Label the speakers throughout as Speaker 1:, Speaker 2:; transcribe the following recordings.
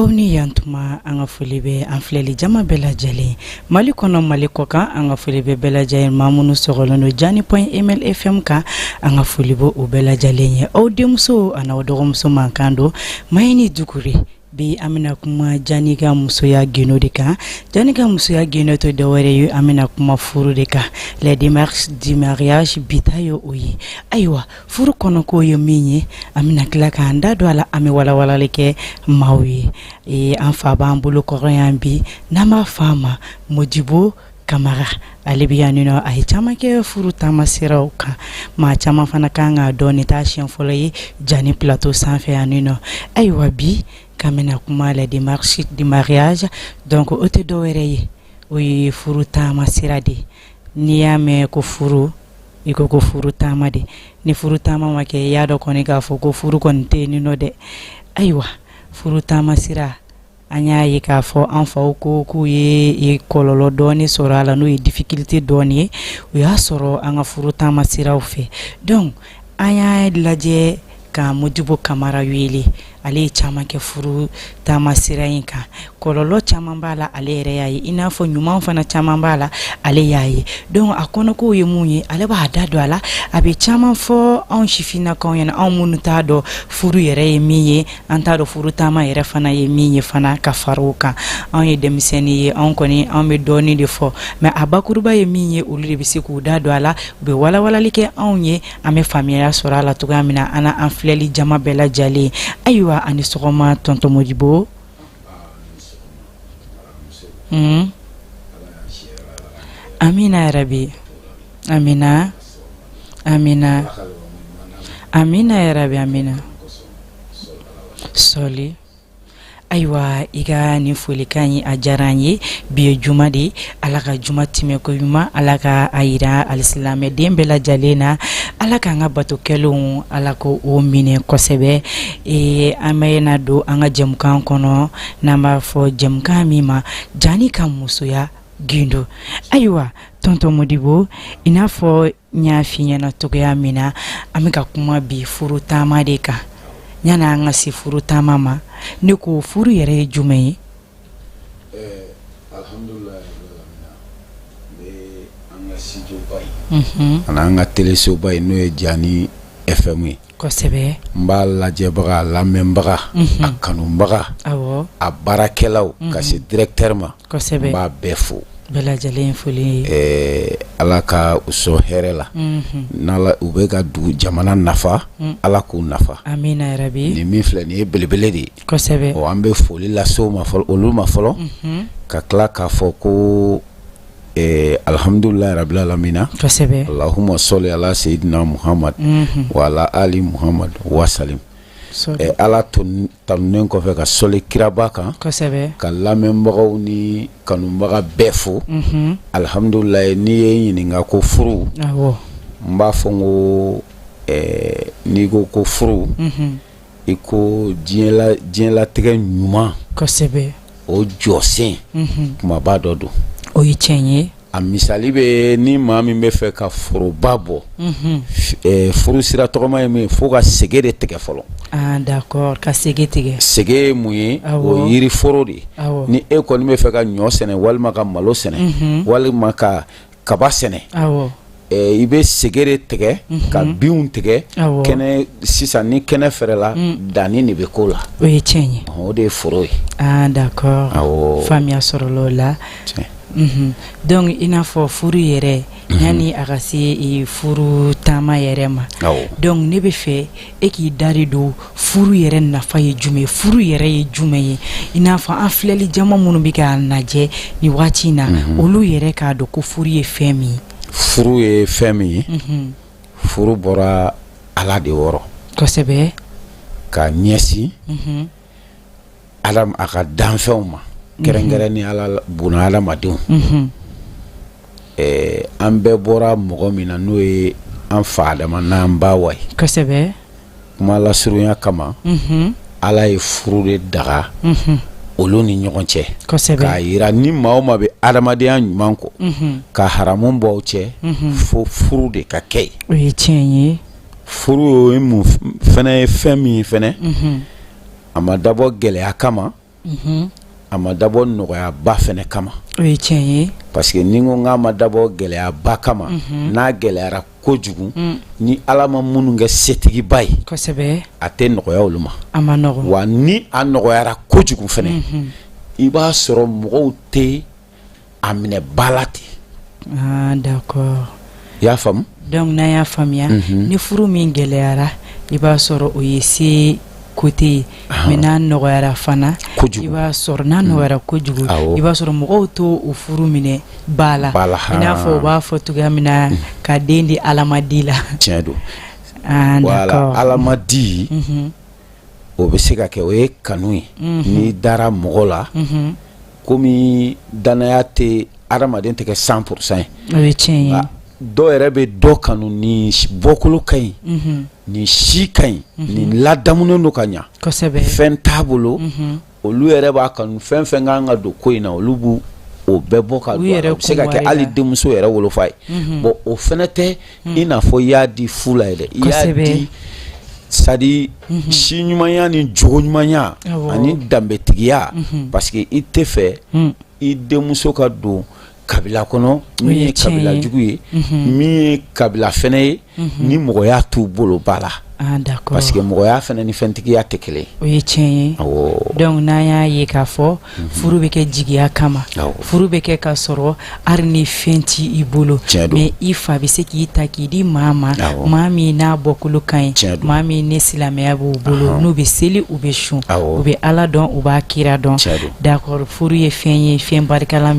Speaker 1: Aw ni yantuma, an ka foli bɛ an filɛli jama bɛɛ lajɛlen, Mali kɔnɔ, Mali kɔkan. An ka foli bɛ bɛɛ lajɛlen, maa minnu sɔgɔlen don Jani point ml FM kan, an ka foli bɛ o bɛɛ lajɛlen ye. Aw denmuso ani aw dɔgɔmuso mankan don, Mayini Dukure. Bi an bɛna kuma Jani ka musoya gundo de kan. Jani ka musoya gundo tɛ dɔwɛrɛ ye, an bɛna kuma furu de kan, les démarches du mariage. Bi ta ye o ye. Ayiwa, furu kɔnɔko ye min ye, an bɛna tila k'an da don a la, an bɛ walawalali kɛ maaw ye. An fa b'an bolo kɔrɔ yan bi, n'an b'a fɔ a ma Modibo Kamara. Ale bɛ yan nɔ, a ye caman kɛ furu taamasiraw kan. Maa caman fana kan k'a dɔn, nin t'a siɲɛ fɔlɔ ye Jani plateau sanfɛ yan nɔ. Ayiwa, bi k'an bɛna kuma les démarches du mariage. Donc o tɛ dɔwɛrɛ ye, o ye furu taamasira de ye. N'i y'a mɛn ko furu, i ko ko furu taama de. Ni furu taama ma kɛ, i y'a dɔn kɔni k'a fɔ ko furu kɔni tɛ yen nɔ dɛ. Ayiwa, furu taamasira, an y'a ye k'a fɔ an faw ko k'u ye kɔlɔlɔ dɔɔni sɔrɔ a la, n'o ye difficulté dɔɔni ye o y'a sɔrɔ an ka furu taamasiraw fɛ. Donc an y'a lajɛ ka Modibo Kamara wele. Ale ye caman kɛ furu taamasira in kan. Kɔlɔlɔ caman b'a la, ale yɛrɛ y'a ye, i n'a fɔ ɲuman fana caman b'a la, ale y'a ye. Donc a kɔnɔkow ye mun ye, ale b'a da don a la, a bɛ caman fɔ anw sifinnakaw ɲɛna, anw minnu t'a dɔn furu yɛrɛ ye min ye, an t'a dɔn furu taama yɛrɛ fana ye min ye fana ka fara o kan. Anw ye denmisɛnnin ye, anw kɔni anw bɛ dɔɔnin de fɔ, mais a bakuruba ye min ye, olu de bɛ se k'u da don a la, u bɛ walawalali kɛ anw ye, an bɛ faamuya sɔrɔ a la cogoya min na, an an filɛli jama bɛɛ lajɛlen. Ayiwa, ani sɔgɔma, tonton Modibo. Amina yarabi, amina, amina, amina yarabi, amina. Sɔli. Ayiwa, i ka nin folikan ye, a diyara an ye. Bi ye juma de ye. Ala ka juma tɛmɛ ko ɲuman, Ala ka a yira alisilamɛden bɛɛ lajɛlen na. Ala k'an ka bato kɛlenw, Ala ko o minɛ kosɛbɛ. An bɛ na don an ka jɛmukan kɔnɔ, n'an b'a fɔ jɛmukan min ma Jani ka musoya gundo. Ayiwa, tonton Modibo, i n'a fɔ n y'a f'i ɲɛna cogoya min na, an bɛ ka kuma bi furu taama de kan. Yanni an ka se furu taama ma, ne ko furu yɛrɛ ye jumɛn ye?
Speaker 2: Alhamdulilayi, n bɛ an ka studio ba in ani an ka telesoba in, n'o ye Jani FM ye. N b'a lajɛbaga, a lamɛnbaga, a kanubaga, a baarakɛlaw, ka se directeur ma, n b'a bɛɛ fo.
Speaker 1: Bɛɛ lajɛlen foli.
Speaker 2: Ala ka u sɔn hɛrɛ la. N u bɛ ka dugu jamana nafa, Ala k'u nafa.
Speaker 1: Amina yarabi.
Speaker 2: Nin min filɛ nin ye, belebele de ye. An bɛ foli lase ma olu ma fɔlɔ, ka tila k'a fɔ ko alhamdulilayi rabil alamina. Allahumma sɔli ala seyidina Muhamad wa ala ali Muhamad wa salim. Ala tanunen kɔfɛ, ka sɔli kiraba kan, ka lamɛnbagaw ni kanubaga bɛɛ fo. Alihamdulilayi, n'i ye ɲininka ko furu, n b'a fɔ n ko n'i ko ko furu, i ko diɲɛlatigɛ ɲuman, o jɔsen kumaba dɔ don.
Speaker 1: O ye tiɲɛ ye.
Speaker 2: A misali bɛ ni maa min bɛ fɛ ka foroba bɔ, furu sira tɔgɔma ye min ye, fo ka sɛgɛ de tigɛ fɔlɔ.
Speaker 1: D'accord, ka sɛgɛ tigɛ.
Speaker 2: Sɛgɛ ye mun ye? O yiri foro de. Ni e kɔni bɛ fɛ ka ɲɔ sɛnɛ, walima ka malo sɛnɛ, walima ka kaba sɛnɛ, i bɛ sɛgɛ de tigɛ ka binw tigɛ kɛnɛ. Sisan ni kɛnɛ fɛrɛla, danni de bɛ k'o la.
Speaker 1: O ye tiɲɛ ye.
Speaker 2: O de ye foro ye.
Speaker 1: D'accord, faamuya sɔrɔla o la. Donc i n'a fɔ furu yɛrɛ, yanni a ka se furu taama yɛrɛ ma, donc ne bɛ fɛ e k'i da de don furu yɛrɛ nafa ye jumɛn ye, furu yɛrɛ ye jumɛn ye, i n'a fɔ an filɛli jama minnu bɛ k'a lajɛ nin waati in na, olu yɛrɛ k'a dɔn ko furu ye fɛn min ye.
Speaker 2: Furu ye fɛn min ye, furu bɔra Ala de yɔrɔ. Ka ɲɛsin Ala a ka danfɛnw ma, kɛrɛnkɛrɛn ala buna adamadenw. An bɛɛ bɔra mɔgɔ min na, n'o ye an fa Adama n'an ba Awa ye. Kuma lasurunya kama, Ala ye furu de daga olu ni ɲɔgɔn cɛ, k'a jira ni maa o maa bɛ adamadenya ɲuman kɔ, ka haramu bɔ aw cɛ, fo furu de ka kɛ.
Speaker 1: O ye tiɲɛ ye.
Speaker 2: Furu ye mun fana ye? Fɛn min fana, a ma dabɔ gɛlɛya kama. A ma dabɔ nɔgɔyaba fɛnɛ kama.
Speaker 1: O ye tiɲɛ ye.
Speaker 2: Parce que ni ko k'a ma dabɔ gɛlɛyaba kama, n'a gɛlɛyara kojugu, ni Ala ma minnu kɛ setigiba ye,
Speaker 1: kosɛbɛ,
Speaker 2: a tɛ nɔgɔya olu ma.
Speaker 1: A ma nɔgɔn.
Speaker 2: Wa ni a nɔgɔyara kojugu fɛnɛ, i b'a sɔrɔ mɔgɔw tɛ a minɛ ba la ten.
Speaker 1: Ah, d'accord.
Speaker 2: I y'a faamu?
Speaker 1: Donc n'an y'a faamuya, ni furu min gɛlɛyara, i b'a sɔrɔ o ye se côté ye, mais n'a nɔgɔyara fana,
Speaker 2: kojugu,
Speaker 1: i b'a sɔrɔ n'a nɔgɔyara kojugu, i b'a sɔrɔ mɔgɔw t'o o furu minɛ ba la, i n'a fɔ u b'a fɔ cogoya min na, ka den di Ala ma di la.
Speaker 2: Tiɲɛ don.
Speaker 1: Ah,
Speaker 2: d'accord. Voilà, Ala ma di, o bɛ se ka kɛ, o ye kanu ye. N'i dara mɔgɔ la, komi danaya tɛ, adamaden tɛ kɛ 100% ye.
Speaker 1: O ye tiɲɛ ye.
Speaker 2: Dɔw yɛrɛ bɛ dɔ kanu, ni bɔkolo ka ɲi, nin si ka ɲi, nin ladamunen don ka ɲa,
Speaker 1: kosɛbɛ,
Speaker 2: fɛn t'a bolo, olu yɛrɛ b'a kanu. Fɛn fɛn kan ka don ko in na, olu b'u o bɛɛ bɔ ka don. A bɛ se ka kɛ hali denmuso yɛrɛ wolofa ye. Bon, o fɛnɛ tɛ i n'a fɔ i y'a di fu la yɛrɛ, i y'a di, c'est-à-dire si ɲumanya ni jogo ɲumanya ani danbetigiya, parce que i tɛ fɛ i denmuso ka don kabila kɔnɔ min ye kabila jugu ye, min ye kabila fɛnɛ ye ni mɔgɔya t'u bolo ba la.
Speaker 1: Ah, d'accord.
Speaker 2: Parce que mɔgɔya fɛnɛ ni fɛntigiya tɛ kelen.
Speaker 1: O ye tiɲɛ ye. Donc n'an y'a ye k'a fɔ furu bɛ kɛ jigiya kama, furu bɛ kɛ ka sɔrɔ hali ni fɛn t'i bolo, mais i fa bɛ se k'i ta k'i di maa ma, maa min n'a bɔkolo ka ɲi, maa min ni silamɛya b'u bolo, n'u bɛ seli, u bɛ sun, u bɛ Ala dɔn, u b'a kira dɔn. D'accord, furu ye fɛn ye, fɛn barikama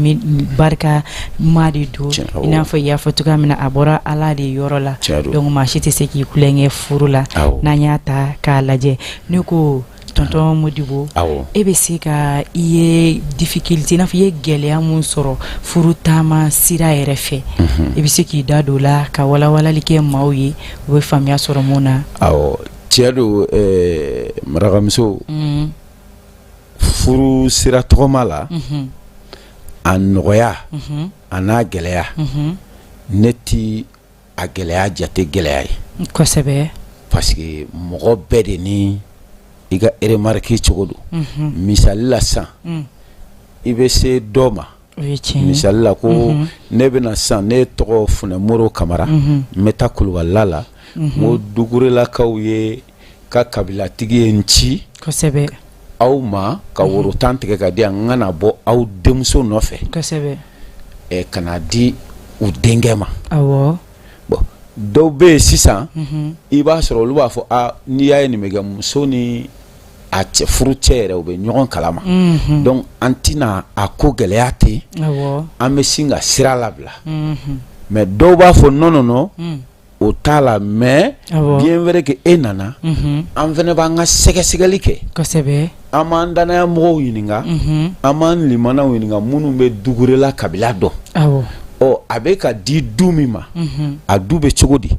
Speaker 1: de don, i n'a fɔ i y'a fɔ cogoya min na, a bɔra Ala de yɔrɔ la. Donc maa si tɛ se k'i tulonkɛ furu la. N'an y'a ta k'a lajɛ, ne ko tonton Modibo, e bɛ se ka i ye difficulté, i n'a fɔ i ye gɛlɛya mun sɔrɔ furu taama sira yɛrɛ fɛ, i bɛ se k'i da don o la ka walawalali kɛ maaw ye, u bɛ faamuya sɔrɔ mun na?
Speaker 2: Awɔ, tiɲɛ don, marakamuso, furu sira tɔgɔma la, a nɔgɔya a n'a gɛlɛya, ne ti a gɛlɛya jate gɛlɛya ye.
Speaker 1: Kosɛbɛ.
Speaker 2: Parce que mɔgɔ bɛɛ de ni i ka remarque cogo don. Misali la sisan, i bɛ se dɔ ma, misali la ko ne bɛna sisan, ne tɔgɔ Funɛ Moro Kamara, n bɛ taa Kulubalila la, n ko Dukurelakaw ye ka kabilatigi ye n ci
Speaker 1: kosɛbɛ
Speaker 2: aw ma ka woro 10 tigɛ ka di yan, n ka na bɔ aw denmuso nɔfɛ,
Speaker 1: kosɛbɛ,
Speaker 2: ka na di u denkɛ ma.
Speaker 1: Awɔ.
Speaker 2: Bon, dɔw bɛ yen sisan, i b'a sɔrɔ olu b'a fɔ aa, n'i y'a ye nin bɛ kɛ, muso ni a cɛ, furu cɛ yɛrɛ, u bɛ ɲɔgɔn kalama, donc an tɛna a ko gɛlɛya ten, an bɛ sin ka sira labila. Mais dɔw b'a fɔ non, non, non, o t'a la, mais bien vrai que e nana, an fana b'an ka sɛgɛsɛgɛli kɛ.
Speaker 1: Kosɛbɛ.
Speaker 2: An b'an danaya mɔgɔw ɲininka, an b'an limanaw ɲininka minnu bɛ Dukurela kabila dɔn. Ɔ, a bɛ ka di du min ma, a du bɛ cogo di?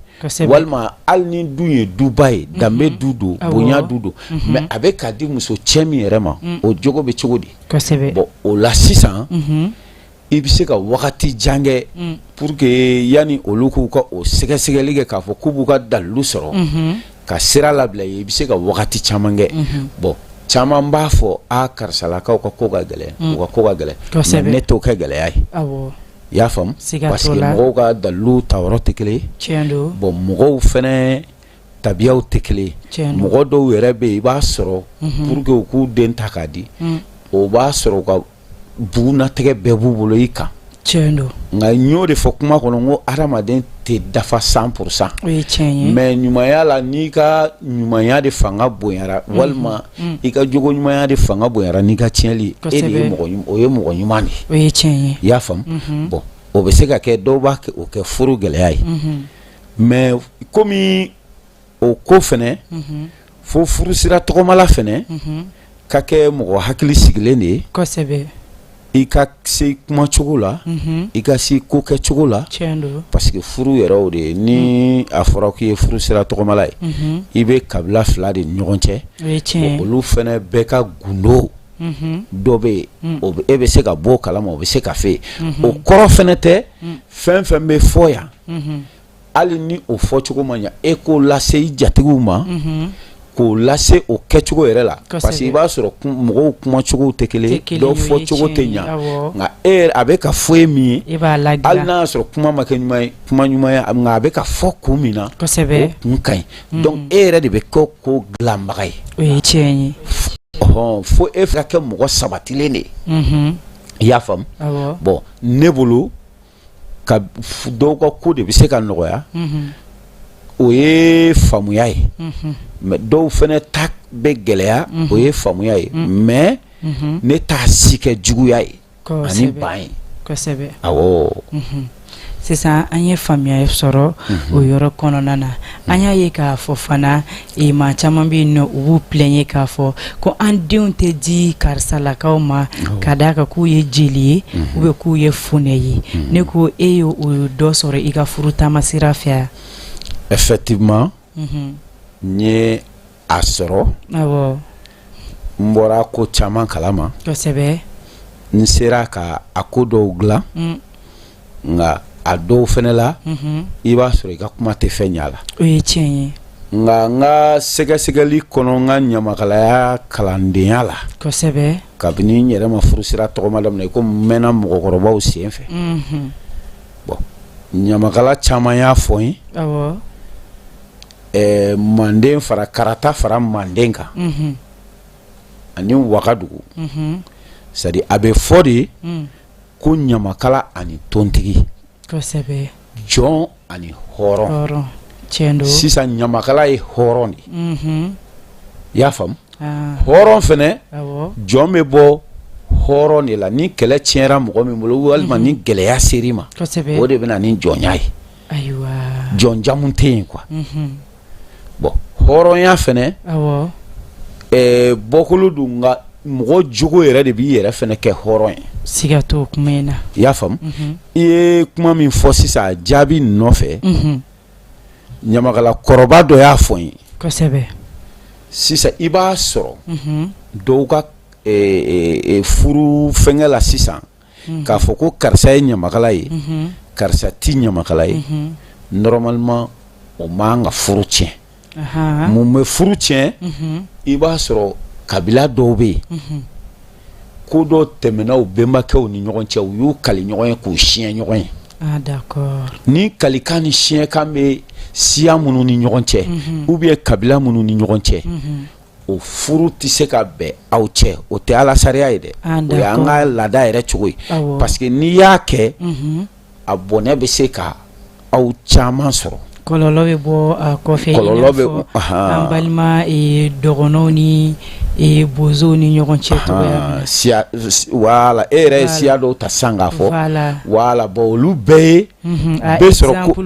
Speaker 2: Walima hali ni du ye duba ye, danbe du don, bonya du don, mais a bɛ ka di muso cɛ min yɛrɛ ma, o jogo bɛ cogo di? Bon, o la sisan, i bɛ se ka wagati jan kɛ pour que yanni olu k'u ka o sɛgɛsɛgɛli kɛ k'a fɔ k'u b'u ka dalilu sɔrɔ ka sira labila i ye, i bɛ se ka wagati caman kɛ. Bon, caman b'a fɔ a karisalakaw ka ko ka gɛlɛn, u ka ko ka gɛlɛn, mais ne t'o kɛ gɛlɛya ye. I y'a faamu? Parce que mɔgɔw ka dalilu tayɔrɔ tɛ kelen ye. Bon, mɔgɔw fɛnɛ tabiyaw tɛ kelen ye. Mɔgɔ dɔw yɛrɛ bɛ yen, i b'a sɔrɔ pour que u k'u den ta k'a di, o b'a sɔrɔ u ka bugunnatigɛ bɛɛ b'u bolo i kan.
Speaker 1: Tiɲɛ don.
Speaker 2: Nka n y'o de fɔ kuma kɔnɔ, n ko hadamaden tɛ dafa 100%.
Speaker 1: O ye tiɲɛ ye.
Speaker 2: Mais ɲumanya la, n'i ka ɲumanya de fanga bonyara, walima i ka jogo ɲumanya de fanga bonyara n'i ka tiɲɛli, e de ye mɔgɔ, o ye mɔgɔ ɲuman de ye.
Speaker 1: O ye tiɲɛ ye.
Speaker 2: I y'a faamu? Bon, o bɛ se ka kɛ, dɔw b'a o kɛ furu gɛlɛya ye. Mais komi o ko fɛnɛ, fo furu sira tɔgɔmala fɛnɛ ka kɛ mɔgɔ hakili sigilen de ye.
Speaker 1: Kosɛbɛ.
Speaker 2: I ka se kumacogo la, i ka se ko kɛcogo la, parce que furu yɛrɛ o de ye. Ni a fɔra k'i ye furu sira tɔgɔmala ye, i bɛ kabila fila de ni ɲɔgɔn cɛ, olu fɛnɛ bɛɛ ka gundo dɔ bɛ yen, e bɛ se ka bɔ o kalama, o bɛ se ka fɛ yen. O kɔrɔ fɛnɛ tɛ fɛn fɛn bɛ fɔ yan, hali ni o fɔcogo ma ɲɛ, e k'o lase i jatigiw ma. K'o lase o kɛcogo yɛrɛ la parce que i b'a sɔrɔ mɔgɔw kumacogo tɛ kelen dɔw fɔcogo tɛ ɲɛ nka e a bɛ ka fɔ e min ye hali n'a y'a sɔrɔ kuma ma kɛ kuma ɲuman ye nka a bɛ ka fɔ kun min na o kun ka ɲi donc e yɛrɛ de bɛ kɛ ko dilanbaga ye.
Speaker 1: O ye tiɲɛ ye.
Speaker 2: Ɔhɔn, fo e ka kɛ mɔgɔ sabatilen de ye. I y'a faamu? Bon, ne bolo ka dɔw ka ko de bɛ se ka nɔgɔya, o ye faamuya ye, mais dɔw fana ta bɛ gɛlɛya, o ye faamuya ye, mais ne t'a si kɛ juguya ye ani ban ye.
Speaker 1: Kosɛbɛ. Awɔ. Sisan an ye faamuya sɔrɔ o yɔrɔ kɔnɔna na. An y'a ye k'a fɔ fana, maa caman bɛ yen nɔ, u b'u plaigner k'a fɔ ko an denw tɛ di karisalakaw ma ka d'a kan k'u ye jeli ye ou bien k'u ye funɛ ye. Ne ko e ye o dɔ sɔrɔ i ka furu taama sira fɛ yan?
Speaker 2: Effectivement, n ye a sɔrɔ. N bɔra ko caman kalama. N sera ka a ko dɔw dilan, nka a dɔw fana la, i b'a sɔrɔ i ka kuma tɛ fɛn ɲɛ la.
Speaker 1: O ye tiɲɛ ye.
Speaker 2: Nka n ka sɛgɛsɛgɛli kɔnɔ, n ka ɲamakalaya kalandenya la, kabini n yɛrɛ ma furusira tɔgɔma daminɛ, ko n mɛnna mɔgɔkɔrɔbaw sen fɛ. Bon, ɲamakala caman y'a fɔ n ye, manden fara karata fara manden kan ani wagadugu, c'est à dire a bɛ fɔ de ko ɲamakala ani tontigi, jɔn ani hɔrɔn. Sisan ɲamakala ye hɔrɔn de ye, i y'a faamu? Hɔrɔn fana, jɔn bɛ bɔ hɔrɔn de la. Ni kɛlɛ tiɲɛra mɔgɔ min bolo walima ni gɛlɛya ser'i ma, o de bɛ na ni jɔnya ye. Jɔn jamu tɛ yen quoi. Bon, hɔrɔnya fana, bɔkolo don, nka mɔgɔ jogo yɛrɛ de b'i yɛrɛ fana kɛ hɔrɔn ye.
Speaker 1: Siga t'o kuma in na.
Speaker 2: I y'a faamu? I ye kuma min fɔ sisan, jaabi nɔfɛ, ɲamakala kɔrɔba dɔ y'a fɔ n ye. Sisan i b'a sɔrɔ dɔw ka furu fɛnkɛ la sisan, k'a fɔ ko karisa ye ɲamakala ye, karisa tɛ ɲamakala ye, normalement o man ka furu tiɲɛ. Mun bɛ furu tiɲɛ? I b'a sɔrɔ kabila dɔw bɛ yen, ko dɔ tɛmɛna u bɛnbakɛw ni ɲɔgɔn cɛ, u y'u kali ɲɔgɔn ye k'u siɲɛ ɲɔgɔn ye. Ni kalikan ni siɲɛkan bɛ siya minnu ni ɲɔgɔn cɛ ou bien kabila minnu ni ɲɔgɔn cɛ, o furu tɛ se ka bɛn aw cɛ. O tɛ ala sariya ye dɛ, o y'an ka laada yɛrɛ cogo ye, parce que n'i y'a kɛ, a bɔnɛ bɛ se ka aw caman sɔrɔ.
Speaker 1: Kɔlɔlɔ bɛ bɔ a kɔfɛ.
Speaker 2: Kɔlɔlɔ bɛ
Speaker 1: an balima dɔgɔnɔw ni bozow ni ɲɔgɔn cɛ cogoya min
Speaker 2: na. Siya, voilà, e yɛrɛ ye siya dɔw ta sisan k'a fɔ, voilà. Bon, olu bɛɛ ye bɛ sɔrɔ ko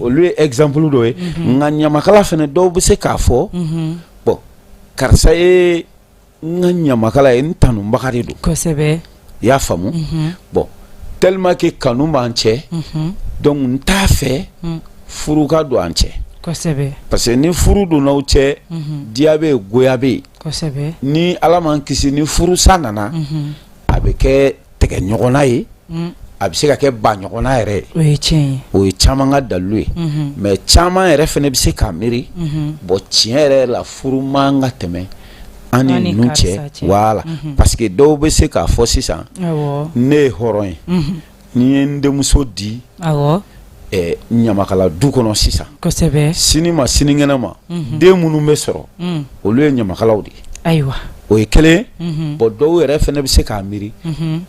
Speaker 2: olu ye exemple dɔw ye. Nka ɲamakala fana, dɔw bɛ se k'a fɔ, bon, karisa ye n ka ɲamakala ye, n tanubaga de don. I y'a faamu? Bon, tellement que kanu b'an cɛ, donc n t'a fɛ furu ka don an cɛ, parce que ni furu donna aw cɛ, diya bɛ yen, goya bɛ yen. Ni Ala m'an kisi, ni furusa nana, a bɛ kɛ tɛgɛ ɲɔgɔnna ye, a bɛ se ka kɛ ba ɲɔgɔnna yɛrɛ ye.
Speaker 1: O ye tiɲɛ ye.
Speaker 2: O ye caman ka dalilu ye, mais caman yɛrɛ fana bɛ se k'a miiri, bon, tiɲɛ yɛrɛ la, furu man ka tɛmɛ an ni ninnu cɛ, voilà, parce que dɔw bɛ se k'a fɔ sisan, ne ye hɔrɔn ye, ni ye n denmuso di ɲamakala du kɔnɔ sisan, sini ma sinikɛnɛ ma, den minnu bɛ sɔrɔ, olu ye ɲamakalaw de ye.
Speaker 1: Ayiwa.
Speaker 2: O ye kelen. Bon, dɔw yɛrɛ fana bɛ se k'a miiri,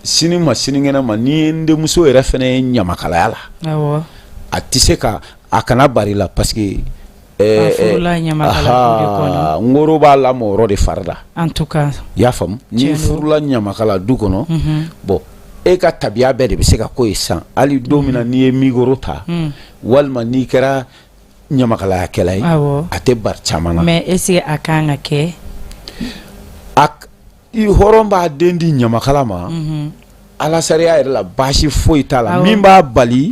Speaker 2: sini ma sinikɛnɛ ma, ni ye n denmuso yɛrɛ fana ye ɲamakalaya la, a tɛ se ka a kana bari la, parce que ngoro b'a lamɔ de fari la.
Speaker 1: En tout cas.
Speaker 2: I y'a faamu? N'i furula ɲamakala du kɔnɔ, bon, e ka tabiya bɛɛ de bɛ se ka ko ye sisan. Hali don min na n'i ye micro ta, walima n'i kɛra ɲamakalayakɛla ye, a tɛ bari caman na.
Speaker 1: Mais est-ce que a kan ka kɛ?
Speaker 2: I hɔrɔn b'a den di ɲamakala ma, ala sariya yɛrɛ la, baasi foyi t'a la. Min b'a bali,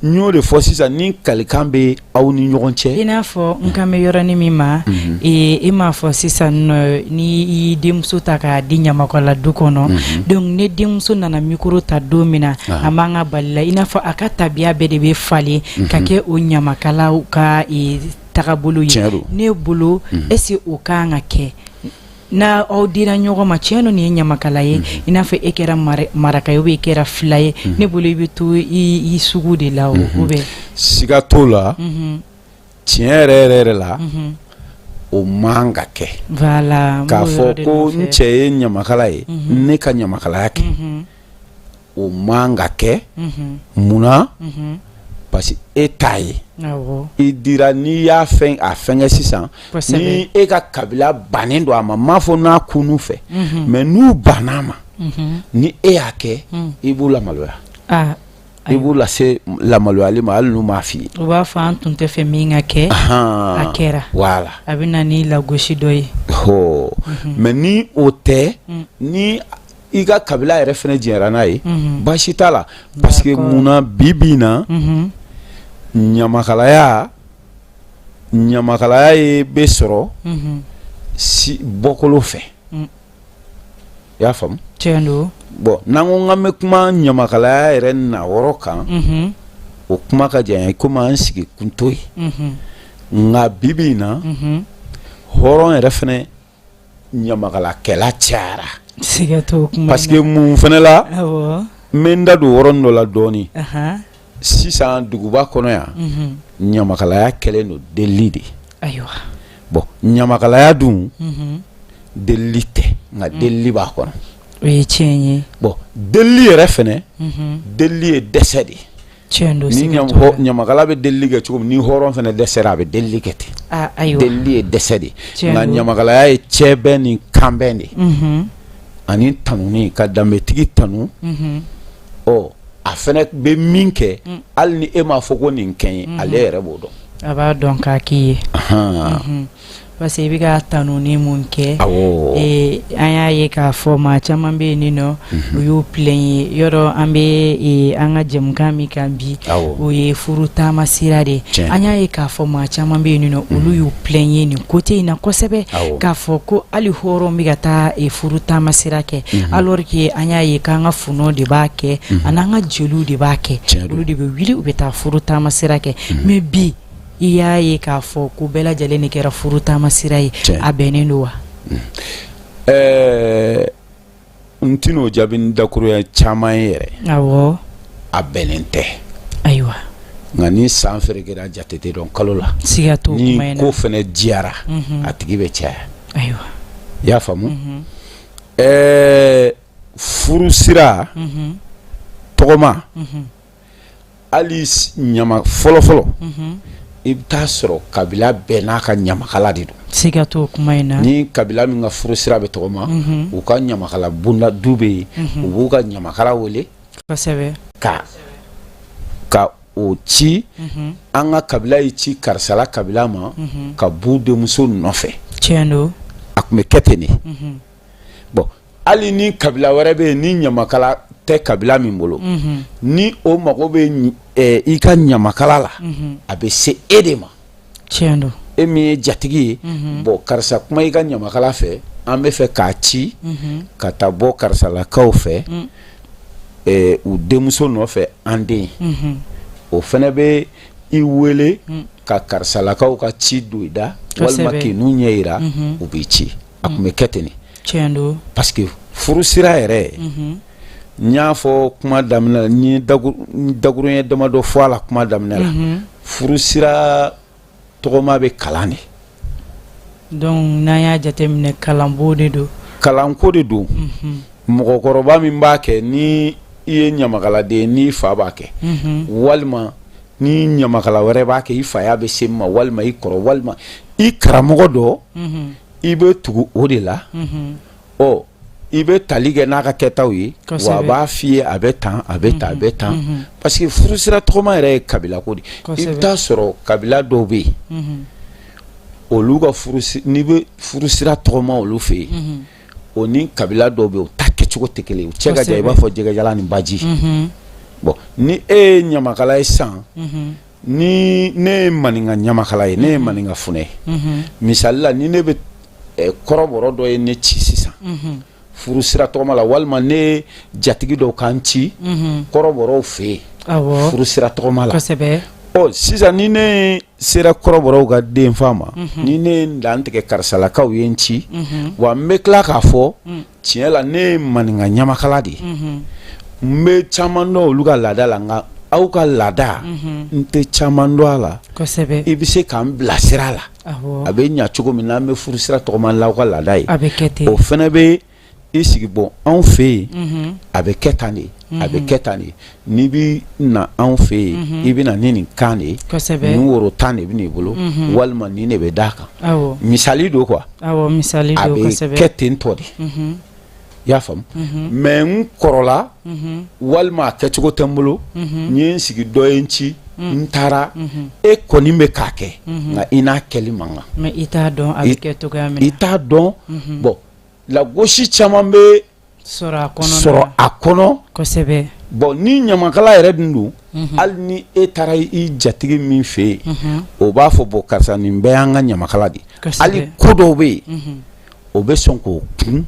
Speaker 2: n y'o de fɔ sisan, ni kalikan bɛ aw ni ɲɔgɔn cɛ.
Speaker 1: I n'a fɔ n kan bɛ yɔrɔnin min ma, e m'a fɔ sisan nɔ, ni i denmuso ta k'a di ɲamakala du kɔnɔ, donc ne denmuso nana micro ta don min na, a man ka bali la, i n'a fɔ a ka tabiya bɛɛ de bɛ falen ka kɛ o ɲamakalaw ka tagabolo ye. Ne bolo, est-ce o ka kan ka kɛ n'a aw dira ɲɔgɔn ma? Tiɲɛ don, nin ye ɲamakala ye, i n'a fɔ e kɛra maraka ye ou bien e kɛra fila ye. Ne bolo, i bɛ to i sugu de la o bɛ.
Speaker 2: Siga t'o la. Tiɲɛ yɛrɛ yɛrɛ yɛrɛ la, o man ka kɛ.
Speaker 1: Voilà.
Speaker 2: K'a fɔ ko n cɛ ye ɲamakala ye, ne ka ɲamakalaya kɛ, o man ka kɛ. Munna? Parce que e t'a ye, i dira. N'i y'a fɛn a fɛnkɛ sisan, ni e ka kabila bannen don a ma, m'a fɔ n'a kunu fɛ, mais n'u banna a ma, ni e y'a kɛ, i b'u lamaloya, i b'u lase lamaloyali ma, hali n'u m'a f'i ye.
Speaker 1: U b'a fɔ an tun tɛ fɛ min ka kɛ, a kɛra.
Speaker 2: Voilà.
Speaker 1: A bɛ na ni lagosi dɔ ye.
Speaker 2: Mais ni o tɛ, ni i ka kabila yɛrɛ fana jɛra n'a ye, baasi t'a la. Parce que munna? Bi bi in na, ɲamakalaya ye bɛ sɔrɔ si bɔkolo fɛ. I y'a faamu?
Speaker 1: Tiɲɛ don.
Speaker 2: Bon, n'an ko k'an bɛ kuma ɲamakalaya yɛrɛ nayɔrɔ kan, o kuma ka jan, komi an sigi kun t'o ye. Nka bi bi in na, hɔrɔn yɛrɛ fana ɲamakalakɛla cayara.
Speaker 1: Siga t'o kuma.
Speaker 2: Parce que mun fana la, n bɛ n da don yɔrɔnin dɔ la dɔɔnin. Sisan, duguba kɔnɔ yan, ɲamakalaya kɛlen don delili de. Bon, ɲamakalaya dun, delili tɛ, nka delili b'a kɔnɔ.
Speaker 1: O ye tiɲɛ ye.
Speaker 2: Bon, delili yɛrɛ fana, delili ye dɛsɛ de ye.
Speaker 1: Tiɲɛ don.
Speaker 2: Ni ɲamakala bɛ delili kɛ cogo min, ni hɔrɔn fana dɛsɛra, a bɛ delili kɛ ten. Delili ye dɛsɛ de ye, nka ɲamakalaya ye cɛbɛn ni kanbɛn de ye, ani tanuni, ka danbetigi tanu. Ɔ, a fana bɛ min kɛ, hali ni e m'a fɔ ko nin kɛ ye, ale yɛrɛ b'o dɔn.
Speaker 1: A b'a dɔn k'a k'i ye, parce que i bɛ ka tanuni mun kɛ. An y'a ye k'a fɔ maa caman bɛ yen nɔ, u y'u plaigner yɔrɔ. An bɛ an ka jɛmukan min kan bi, o ye furu taama sira de ye. An y'a ye k'a fɔ maa caman bɛ yen nɔ, olu y'u plaigner nin côté in na kosɛbɛ, k'a fɔ ko hali hɔrɔn bɛ ka taa furu taama sira kɛ, alors que an y'a ye k'an ka funɛw de b'a kɛ, ani an ka jeliw de b'a kɛ. Olu de bɛ wuli, u bɛ taa furu taama sira kɛ. Mais bi, i y'a ye k'a fɔ ko bɛɛ lajɛlen de kɛra furu taama sira ye. A bɛnnen don wa?
Speaker 2: N tɛn'o jaabi ni dakurunya caman ye yɛrɛ. A bɛnnen tɛ. Nka ni san ferekera, jate tɛ dɔn kalo la.
Speaker 1: Siga t'o
Speaker 2: kuma in na. Ni ko fana diyara, a tigi bɛ caya. I y'a faamu? Furu sira tɔgɔma, hali ɲama fɔlɔfɔlɔ, i bɛ taa sɔrɔ kabila bɛɛ n'a ka ɲamakala de don.
Speaker 1: Siga t'o kuma in na.
Speaker 2: Ni kabila min ka furu sira bɛ tɔgɔma, u ka ɲamakala bonda du bɛ yen, u b'u ka ɲamakala wele ka o ci. An ka kabila y'i ci karisala kabila ma ka b'u denmuso nɔfɛ.
Speaker 1: Tiɲɛ don.
Speaker 2: A tun bɛ kɛ ten de. Bon, hali ni kabila wɛrɛ bɛ yen, ni ɲamakala tɛ kabila min bolo, ni o mago bɛ i ka ɲamakala la, a bɛ se e de ma.
Speaker 1: Tiɲɛ don.
Speaker 2: E min ye jatigi ye, bon, karisa, kuma i ka ɲamakala fɛ, an bɛ fɛ k'a ci ka taa bɔ karisalakaw fɛ, u denmuso nɔfɛ, an den. O fana bɛ i wele ka karisalakaw ka ci don i da, walima k'i n'u ɲɛ yira, u b'i ci. A tun bɛ kɛ ten de.
Speaker 1: Tiɲɛ don.
Speaker 2: Parce que furu sira yɛrɛ, n y'a fɔ kuma daminɛ la, n ye dakuruɲɛ damadɔ fɔ a la kuma daminɛ la. Furu sira tɔgɔma bɛ kalan de.
Speaker 1: Donc n'an y'a jateminɛ, kalanko de don.
Speaker 2: Kalanko de don. Mɔgɔkɔrɔba min b'a kɛ, ni i ye ɲamakaladen, n'i fa b'a kɛ, walima ni ɲamakala wɛrɛ b'a kɛ, i faya bɛ se ma, walima i kɔrɔ, walima i karamɔgɔ dɔ, i bɛ tugu o de la. Ɔ, i bɛ tali kɛ n'a ka kɛtaw ye, wa a b'a f'i ye a bɛ tan, a bɛ tan, a bɛ tan. Parce que furusira tɔgɔma yɛrɛ ye kabilako de. I bɛ taa sɔrɔ kabila dɔw bɛ yen, olu ka n'i bɛ furusira tɔgɔma olu fɛ yen, o ni kabila dɔw bɛ yen, u ta kɛcogo tɛ kelen, u cɛ ka jan i b'a fɔ jɛgɛjalan ni baji. Bon, ni e ye ɲamakala ye sisan, ni ne ye maninka ɲamakala ye, ne ye maninka funɛ ye, misali la, ni ne bɛ kɔrɔbɔrɔ dɔ ye ne ci sisan furu sira tɔgɔma la, walima ne jatigi dɔw k'an ci kɔrɔbɔrɔw fɛ yen furu sira tɔgɔma la, Ɔ sisan ni ne sera kɔrɔbɔrɔw ka denfa ma, ni ne ye n dantigɛ karisalakaw ye n ci, wa n bɛ tila k'a fɔ tiɲɛ la, ne ye maninka ɲamakala de ye, n bɛ caman dɔn olu ka laada la, nka aw ka laada n tɛ caman dɔn a la. I bɛ se k'an bilasira la, a bɛ ɲɛ cogo min na, an bɛ furu sira tɔgɔma l'aw ka laada ye.
Speaker 1: A bɛ kɛ ten.
Speaker 2: O fana bɛ i sigi, bon, anw fɛ yen a bɛ kɛ tan de, a bɛ kɛ tan de. N'i bɛ na anw fɛ yen, i bɛ na ni nin kan de ye, nin woro 10 de bɛ n'i bolo, walima nin de bɛ d'a kan. Misali don quoi.
Speaker 1: Misali.
Speaker 2: A bɛ kɛ ten tɔ de, i y'a faamu. Mais n kɔrɔla, walima a kɛcogo tɛ n bolo, n ye n sigi, dɔ ye n ci, n taara, e kɔni bɛ k'a kɛ, nka i n'a kɛli man kan.
Speaker 1: Mais i t'a dɔn a bɛ kɛ cogoya min na.
Speaker 2: I t'a dɔn. Bon, lagosi caman bɛ
Speaker 1: sɔrɔ
Speaker 2: a kɔnɔ. Bon, ni ɲamakala yɛrɛ dun don, hali ni e taara i jatigi min fɛ yen, o b'a fɔ: bon, karisa, nin bɛɛ y'an ka ɲamakala de. Hali ko dɔw bɛ yen, o bɛ sɔn k'o kun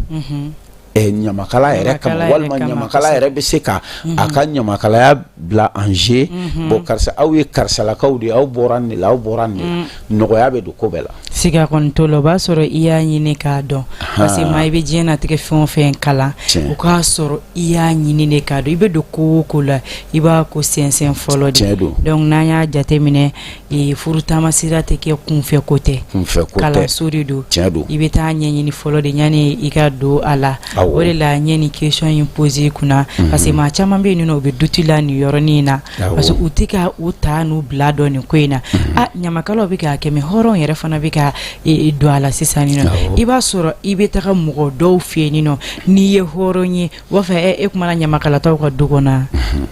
Speaker 2: ɲamakala yɛrɛ kama, walima ɲamakala yɛrɛ bɛ se ka a ka ɲamakalaya bila en jeu. Bon, karisa, aw ye karisalakaw de ye, aw bɔra nin de la, aw bɔra nin de la. Nɔgɔya bɛ don ko bɛɛ la.
Speaker 1: Siga kɔni t'o la, o b'a sɔrɔ i y'a ɲini k'a dɔn, parce que maa, i bɛ diɲɛnatigɛ fɛn o fɛn kalan, o k'a sɔrɔ i y'a ɲini de k'a dɔn. I bɛ don ko o ko la, i b'a ko sɛnsɛn fɔlɔ de. Donc n'an y'a jateminɛ, furu taamasira tɛ kɛ kunfɛ ko tɛ, kalanso de don. I bɛ taa ɲɛɲini fɔlɔ de yanni i ka don a la. O de la n ye nin question in poser i kunna, parce que maa caman bɛ yen nɔ, u bɛ doute la nin yɔrɔnin in na, parce que u tɛ ka u ta n'u bila dɔn nin ko in na. A ɲamakalaw bɛ k'a kɛ, mais hɔrɔn yɛrɛ fana bɛ ka don a la sisan nɔ. I b'a sɔrɔ i bɛ taga mɔgɔ dɔw fɛ yen nɔ, n'i ye hɔrɔn ye, u b'a fɔ e kumana ɲamakalataw ka du kɔnɔ,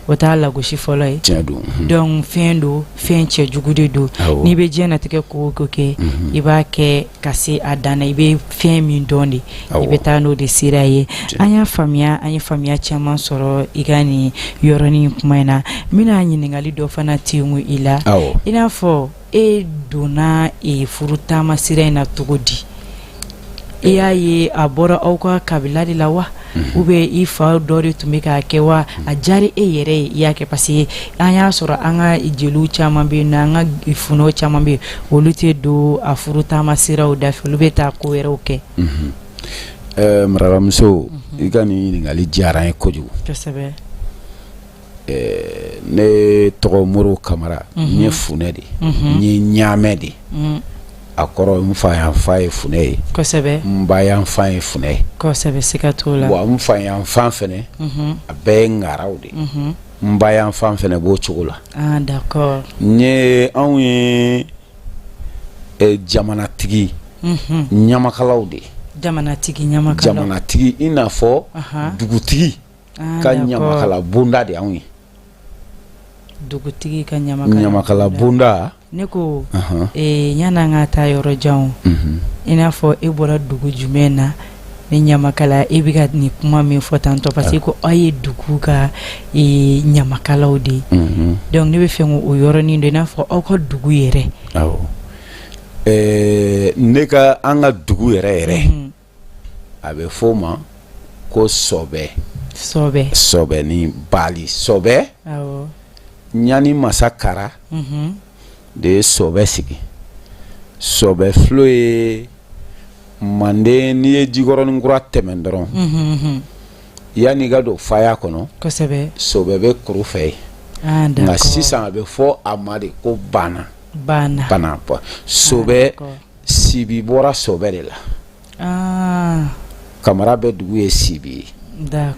Speaker 1: o t'a lagosi fɔlɔ ye. Donc fɛn don, fɛn cɛjugu de don. N'i bɛ diɲɛnatigɛ ko o ko kɛ, i b'a kɛ ka se a dan na. I bɛ fɛn min dɔn de, i bɛ taa n'o de sira ye. An y'a faamuya, an ye faamuya caman sɔrɔ i ka nin yɔrɔnin kuma in na. N bɛna ɲininkali dɔ fana tengu i la. I n'a fɔ e donna furu taama sira in na cogo di? I y'a ye a bɔra aw ka kabila de la wa, ou bien i fa dɔ de tun bɛ k'a kɛ wa, a diyara e yɛrɛ ye, i y'a kɛ? Parce que an y'a sɔrɔ an ka jeliw caman bɛ yen, an ka funɛw caman bɛ yen, olu tɛ don a furu taama siraw da fɛ, olu bɛ taa ko wɛrɛw kɛ.
Speaker 2: Marakamuso, i ka nin ɲininkali diyara n ye kojugu. Ne tɔgɔ Moro Kamara, n ye funɛ de, n ye ɲaamɛ de. A kɔrɔ, n fa yan fa ye funɛ ye, n ba yan fa ye funɛ
Speaker 1: ye. Siga t'o la.
Speaker 2: Wa n fa yan fan fɛnɛ, a bɛɛ ye ngaraw de. N ba yan fan fɛnɛ b'o cogo la. N ye, anw ye jamanatigi ɲamakalaw de.
Speaker 1: Jamanatigi.
Speaker 2: Jamanatigi, i n'a fɔ dugutigi ka ɲamakala bonda de anw ye.
Speaker 1: Dugutigi ka
Speaker 2: ɲamakala bonda.
Speaker 1: Ne ko, yan'an ka taa yɔrɔ jan, i n'a fɔ e bɔra dugu jumɛn na ni ɲamakala, e bɛ ka nin kuma min fɔ tantɔ? Parce que ko aw ye dugu ka ɲamakalaw de ye. Donc ne bɛ fɛ o yɔrɔnin dɔn, i n'a fɔ aw ka dugu yɛrɛ.
Speaker 2: Ne ka, an ka dugu yɛrɛ yɛrɛ, a bɛ f'o ma ko Sɔbɛ.
Speaker 1: Sɔbɛ.
Speaker 2: Sɔbɛ ni Bali Sɔbɛ. Ɲani masa Kara de ye Sɔbɛ sigi. Sɔbɛ fulo ye Manden. N'i ye Jikɔrɔnin kura tɛmɛ dɔrɔn, yanni i ka don faya kɔnɔ, Sɔbɛ bɛ kuru fɛ yen. Nka sisan a bɛ fɔ a ma de ko Bana.
Speaker 1: Bana.
Speaker 2: Sɔbɛ Sibi bɔra Sɔbɛ de la. Kamara bɛ dugu ye Sibi ye.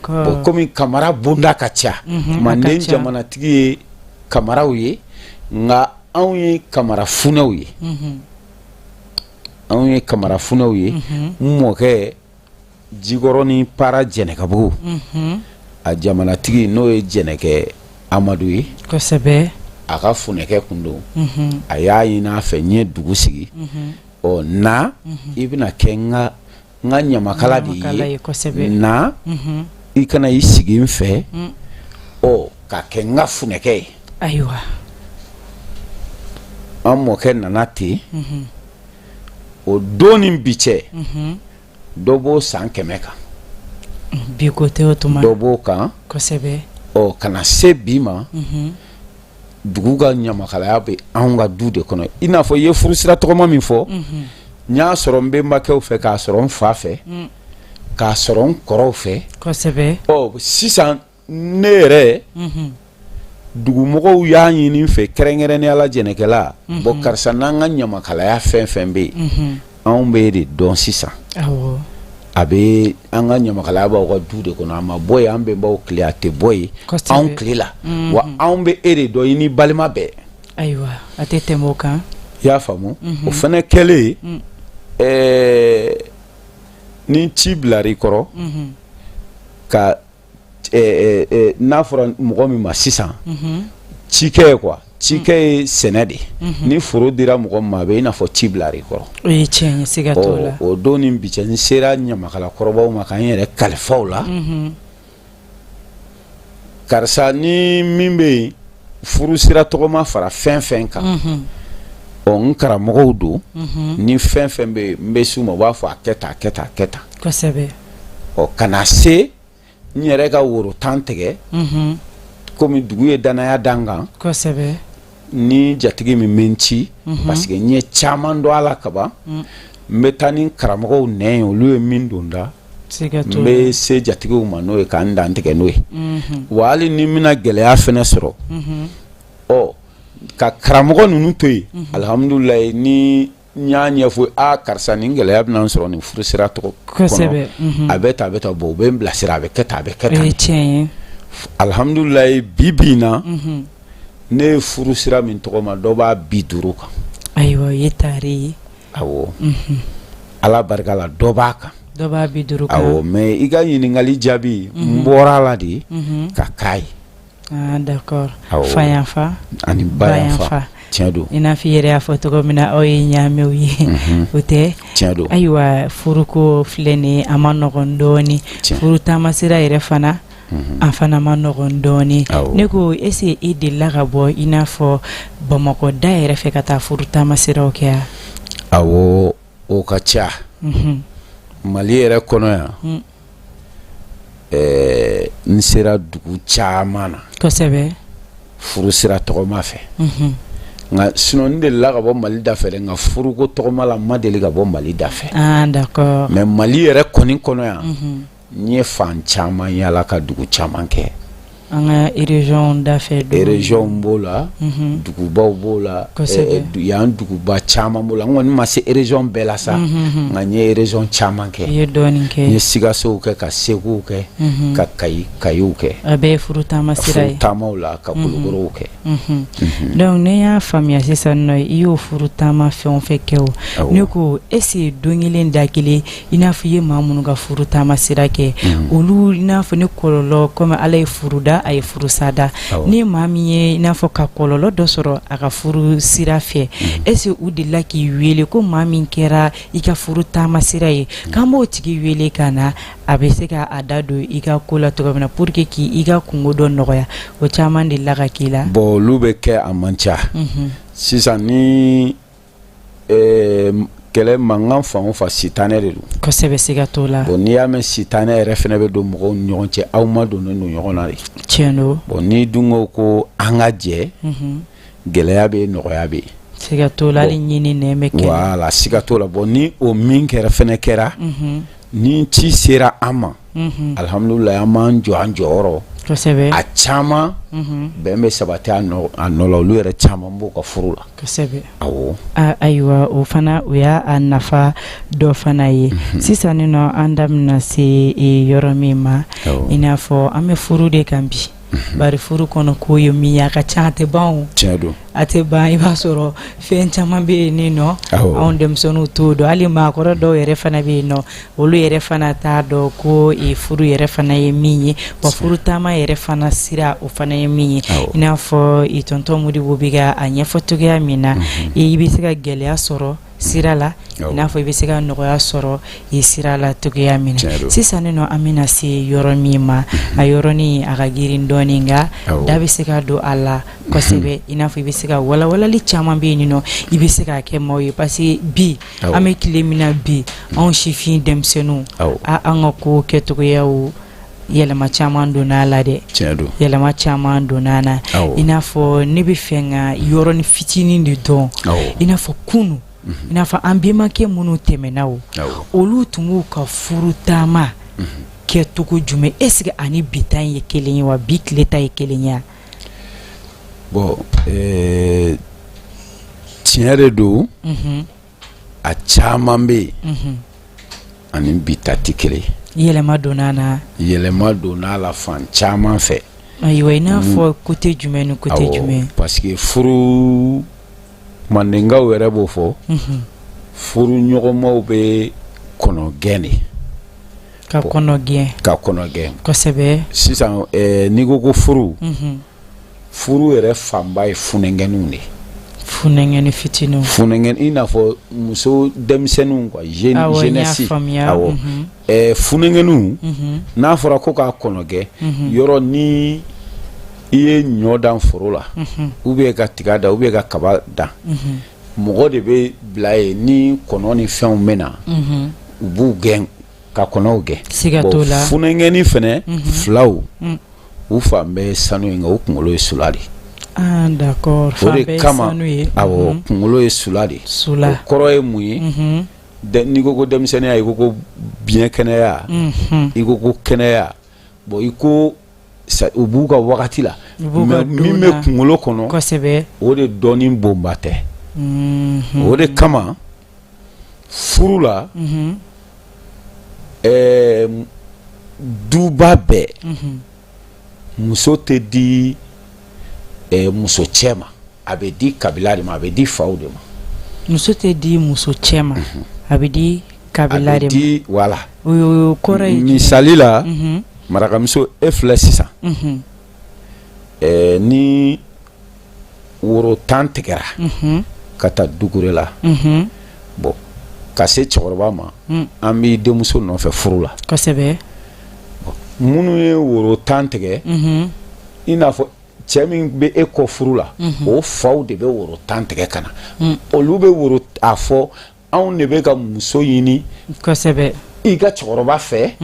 Speaker 2: Bon, komi Kamara bonda ka ca, Manden jamanatigi ye Kamaraw ye, nka anw ye Kamara funɛw ye. Anw ye Kamara funɛw ye. N mɔkɛ Jikɔrɔni Para Jɛnɛkabugu, a jamanatigi n'o ye Jɛnɛkɛ Amadu ye, a ka funɛkɛ kun don. A y'a ɲini a fɛ, n ye dugu sigi. Ɔ na, i bɛna kɛ n ka ɲamakala de ye. Na, i kana i sigi n fɛ, ɔ ka kɛ n ka funɛkɛ ye.
Speaker 1: Ayiwa.
Speaker 2: An mɔkɛ nana ten. O don ni bi cɛ, dɔ b'o san 100 kan.
Speaker 1: Bi ko tɛ o tuma.
Speaker 2: Dɔ b'o kan.
Speaker 1: Kosɛbɛ.
Speaker 2: Ɔ ka na se bi ma. Dugu ka ɲamakalaya bɛ anw ka du de kɔnɔ. I n'a fɔ i ye furusira tɔgɔma min fɔ, n y'a sɔrɔ n bɛnbakɛw fɛ, k'a sɔrɔ n fa fɛ, k'a sɔrɔ n kɔrɔw fɛ. Ɔ, sisan ne yɛrɛ, dugumɔgɔw y'a ɲini n fɛ, kɛrɛnkɛrɛnnenya la jɛnɛkɛla, bon, karisa, n'an ka ɲamakalaya fɛn fɛn bɛ yen, anw bɛ de dɔn sisan. A bɛ an ka ɲamakalaya b'aw ka du de kɔnɔ. A ma bɔ yen an bɛnbaw tile, a tɛ bɔ yen anw tile la, wa anw bɛ e de dɔn, i ni balima bɛɛ.
Speaker 1: Ayiwa, a tɛ tɛmɛ o kan.
Speaker 2: I y'a faamu? O fana kɛlen, ni ci bila i kɔrɔ ka n'a fɔra mɔgɔ min ma sisan cikɛ ye quoi, cikɛ ye sɛnɛ de. Ni foro dira mɔgɔ ma, a bɛ i n'a fɔ ci bila i kɔrɔ.
Speaker 1: O ye tiɲɛ ye, siga t'o la.
Speaker 2: O don ni bi cɛ, n sera ɲamakalakɔrɔbaw ma ka n yɛrɛ kalifa u la. Karisa, ni min bɛ yen, furu sira tɔgɔma fara fɛn fɛn kan, ɔ, n karamɔgɔw don. Ni fɛn fɛn bɛ yen, n bɛ s'u ma, u b'a fɔ a kɛ tan, a kɛ tan, a kɛ tan. Ɔ, ka na se n yɛrɛ ka woro 10 tigɛ, komi dugu ye danaya dan kan. Ni jatigi min bɛ n ci, parce que n ye caman dɔn a la kaban, n bɛ taa ni karamɔgɔw nɛ ye, olu ye min don da, n bɛ se jatigiw ma n'o ye, k'an dan tigɛ n'o ye. Wa hali ni n bɛna gɛlɛya fɛnɛ sɔrɔ, ɔ, ka karamɔgɔ ninnu to yen, alihamudulilayi, ni n y'a ɲɛfɔ, a karisa, nin gɛlɛya bɛna n sɔrɔ nin furu sira tɔgɔ kɔnɔ, a bɛ tan, a bɛ tan. Bon, u bɛ n bilasira, a bɛ kɛ tan, a bɛ kɛ tan.
Speaker 1: O ye tiɲɛ ye.
Speaker 2: Alihamudulilayi, bi bi in na, ne ye furu sira min tɔgɔ ma, dɔ b'a 50 kan.
Speaker 1: Ayiwa, o ye taari ye.
Speaker 2: Awɔ, Ala barika la, dɔ b'a kan.
Speaker 1: Dɔ b'a 50 kan.
Speaker 2: Awɔ, mais i ka ɲininkali jaabi, n bɔra a la de ka k'a ye.
Speaker 1: Ah, d'accord. Fa yanfa
Speaker 2: ani ba yanfa, tiɲɛ don.
Speaker 1: I n'a fɔ i yɛrɛ y'a fɔ cogo min na, aw ye ɲaamɛw ye, o tɛ?
Speaker 2: Tiɲɛ don.
Speaker 1: Ayiwa, furuko filɛ nin ye, a ma nɔgɔn dɔɔni. Furu taamasira yɛrɛ fana, a fana ma nɔgɔn dɔɔni. Ne ko, est ce que i delila ka bɔ i n'a fɔ Bamakɔ da yɛrɛ fɛ ka taa furu taamasiraw kɛ wa?
Speaker 2: Awɔ, o ka ca. Mali yɛrɛ kɔnɔ yan, n sera dugu caman na. Furu sira tɔgɔma fɛ. Nka sinon, n delila ka bɔ Mali da fɛ dɛ, nka furuko tɔgɔma la, n ma deli ka bɔ Mali da fɛ.
Speaker 1: Ah, d'accord.
Speaker 2: Mais Mali yɛrɛ kɔni kɔnɔ yan, n ye fan caman yala ka dugu caman kɛ.
Speaker 1: An ka région da fɛ.
Speaker 2: Région b'o la, dugubaw b'o la, yan duguba caman b'o la. N kɔni ma se région bɛɛ la sa, nka n ye région caman kɛ.
Speaker 1: I ye dɔɔnin kɛ.
Speaker 2: N ye Sikasow kɛ, ka Seguw kɛ, ka Kayiw kɛ.
Speaker 1: A bɛɛ ye furu taama sira ye.
Speaker 2: Furu taamaw la, ka Kulukɔrɔw kɛ.
Speaker 1: Donc ne y'a faamuya sisan nɔ, i y'o furu taama fɛn o fɛn kɛ, o ne ko, est ce que don kelen da kelen, i n'a fɔ i ye maa minnu ka furu taama sira kɛ, olu, i n'a fɔ ni kɔlɔlɔ, komi Ala ye furu da, a ye furusa da, ni maa min ye i n'a fɔ ka kɔlɔlɔ dɔ sɔrɔ a ka furu sira fɛ, est ce que u delila k'i wele ko maa min kɛra i ka furu taama sira ye, k'an b'o tigi wele ka na, a bɛ se ka a da don i ka ko la cogo min na, pour que k'i ka kungo dɔ nɔgɔya? O caman delila ka k'i la?
Speaker 2: Bon, olu bɛ kɛ, a man ca. Sisan ni kɛlɛ mankan fan o fan, sitanɛ de don.
Speaker 1: Kosɛbɛ, siga t'o la.
Speaker 2: Bon, n'i y'a mɛn sitanɛ yɛrɛ fana bɛ don mɔgɔw ni ɲɔgɔn cɛ, aw ma donnen don ɲɔgɔn na de.
Speaker 1: Tiɲɛ don.
Speaker 2: Bon, n'i dun ko ko an ka jɛ, gɛlɛya bɛ yen, nɔgɔya bɛ yen.
Speaker 1: Siga t'o la, hali ɲini nɛn bɛ kɛlɛ.
Speaker 2: Voilà, siga t'o la. Bon, ni o min kɛra fɛnɛ kɛra, ni ci sera an ma, alihamudulilayi, an b'an jɔ an jɔyɔrɔ. A caman, bɛn bɛ sabati a nɔ la, olu yɛrɛ caman b'u ka furu la.
Speaker 1: Kosɛbɛ. Ayiwa, o fana, o y'a a nafa dɔ fana ye. Sisan nin nɔ, an da bɛna se yɔrɔ min ma, i n'a fɔ an bɛ furu de kan bi, bari furu kɔnɔ ko ye min ye, a ka ca, a tɛ ban o.
Speaker 2: Tiɲɛ don.
Speaker 1: A tɛ ban. I b'a sɔrɔ fɛn caman bɛ yen nin nɔ, anw denmisɛnninw t'o dɔn, hali maakɔrɔ dɔw yɛrɛ fana bɛ yen nɔ, olu yɛrɛ fana t'a dɔn ko furu yɛrɛ fana ye min ye, wa furu taama yɛrɛ fana sira, o fana ye min ye. I n'a fɔ i tonton Modibo bɛ ka a ɲɛfɔ cogoya min na, i bɛ se ka gɛlɛya sɔrɔ sira la, i n'a fɔ i bɛ se ka nɔgɔya sɔrɔ i sira la cogoya min na. Sisan nin nɔ, an bɛna se yɔrɔ min ma, a yɔrɔnin a ka girin dɔɔnin, nka da bɛ se ka don a la kosɛbɛ. I n'a fɔ i bɛ se ka walawalali caman bɛ yen nɔ, i bɛ se k'a kɛ maaw ye, parce que bi an bɛ tile min na bi, anw sifin denmisɛnninw, an ka ko kɛcogoyaw Yɛlɛma caman donna a la dɛ.
Speaker 2: Tiɲɛ don.
Speaker 1: Yɛlɛma caman donna a la. I n'a fɔ ne bɛ fɛ ka yɔrɔnin fitinin de dɔn, i n'a fɔ kunun, i n'a fɔ an bɛnbakɛ minnu tɛmɛna, o olu tun b'u ka furu taama kɛ cogo jumɛn? Est-ce que ani bi ta ye kelen ye wa? Bi tile ta ye kelen ye?
Speaker 2: Bon, tiɲɛ de don, a caman bɛ yen, ani bi ta tɛ kelen.
Speaker 1: Yɛlɛma donna na.
Speaker 2: Yɛlɛma donna a la fan caman fɛ.
Speaker 1: Ayiwa, i n'a fɔ côté jumɛn ni côté jumɛn?
Speaker 2: Parce que furu, mandenkaw yɛrɛ b'o fɔ, furu ɲɔgɔnmaw bɛ kɔnɔ gɛn de.
Speaker 1: Ka kɔnɔ gɛn.
Speaker 2: Ka kɔnɔ gɛn.
Speaker 1: Kosɛbɛ.
Speaker 2: Sisan, n'i ko ko furu, furu yɛrɛ fanba ye funɛngɛnninw de ye.
Speaker 1: Funɛngɛnni fitininw.
Speaker 2: Funɛngɛn, i n'a fɔ muso denmisɛnninw quoi, jeunesse.
Speaker 1: Awɔ.
Speaker 2: Funɛngɛnninw, n'a fɔra ko k'a kɔnɔ gɛn, yɔrɔ ni i ye ɲɔ dan foro la, ou bien ka tiga dan, ou bien ka kaba dan, mɔgɔ de bɛ bila yen. Ni kɔnɔ ni fɛnw bɛ na, u b'u gɛn, ka kɔnɔw gɛn.
Speaker 1: Siga t'o la.
Speaker 2: Funɛngɛnni fɛnɛ, filaw, u fan bɛɛ ye sanu ye, nka u kunkolo ye sula de.
Speaker 1: Ah d'accord.
Speaker 2: O de kama, awɔ, kunkolo ye sula de.
Speaker 1: Sula.
Speaker 2: O kɔrɔ ye mun ye? N'i ko ko denmisɛnninya, i ko ko biɲɛ kɛnɛya, i ko ko kɛnɛya. Bon, i ko u b'u ka wagati la, mais min bɛ kunkolo kɔnɔ, o de dɔnni bonba tɛ. O de kama furu la, duba bɛɛ, muso tɛ di muso cɛ ma, a bɛ di kabila de ma, a bɛ di faw de ma.
Speaker 1: Muso tɛ di muso cɛ ma, a bɛ di kabila de
Speaker 2: ma. Voilà.
Speaker 1: O kɔrɔ ye?
Speaker 2: Misali la, marakamuso, e filɛ sisan, ni woro 10 tigɛra ka taa dugure la, bon, ka se cɛkɔrɔba ma, an b'i denmuso nɔfɛ furu la.
Speaker 1: Kosɛbɛ.
Speaker 2: Minnu ye woro 10 tigɛ, i n'a fɔ cɛ min bɛ e kɔ furu la, o faw de bɛ woro 10 tigɛ ka na. Olu bɛ woro a fɔ, anw de bɛ ka muso ɲini.
Speaker 1: Kosɛbɛ.
Speaker 2: I ka cɛkɔrɔba fɛ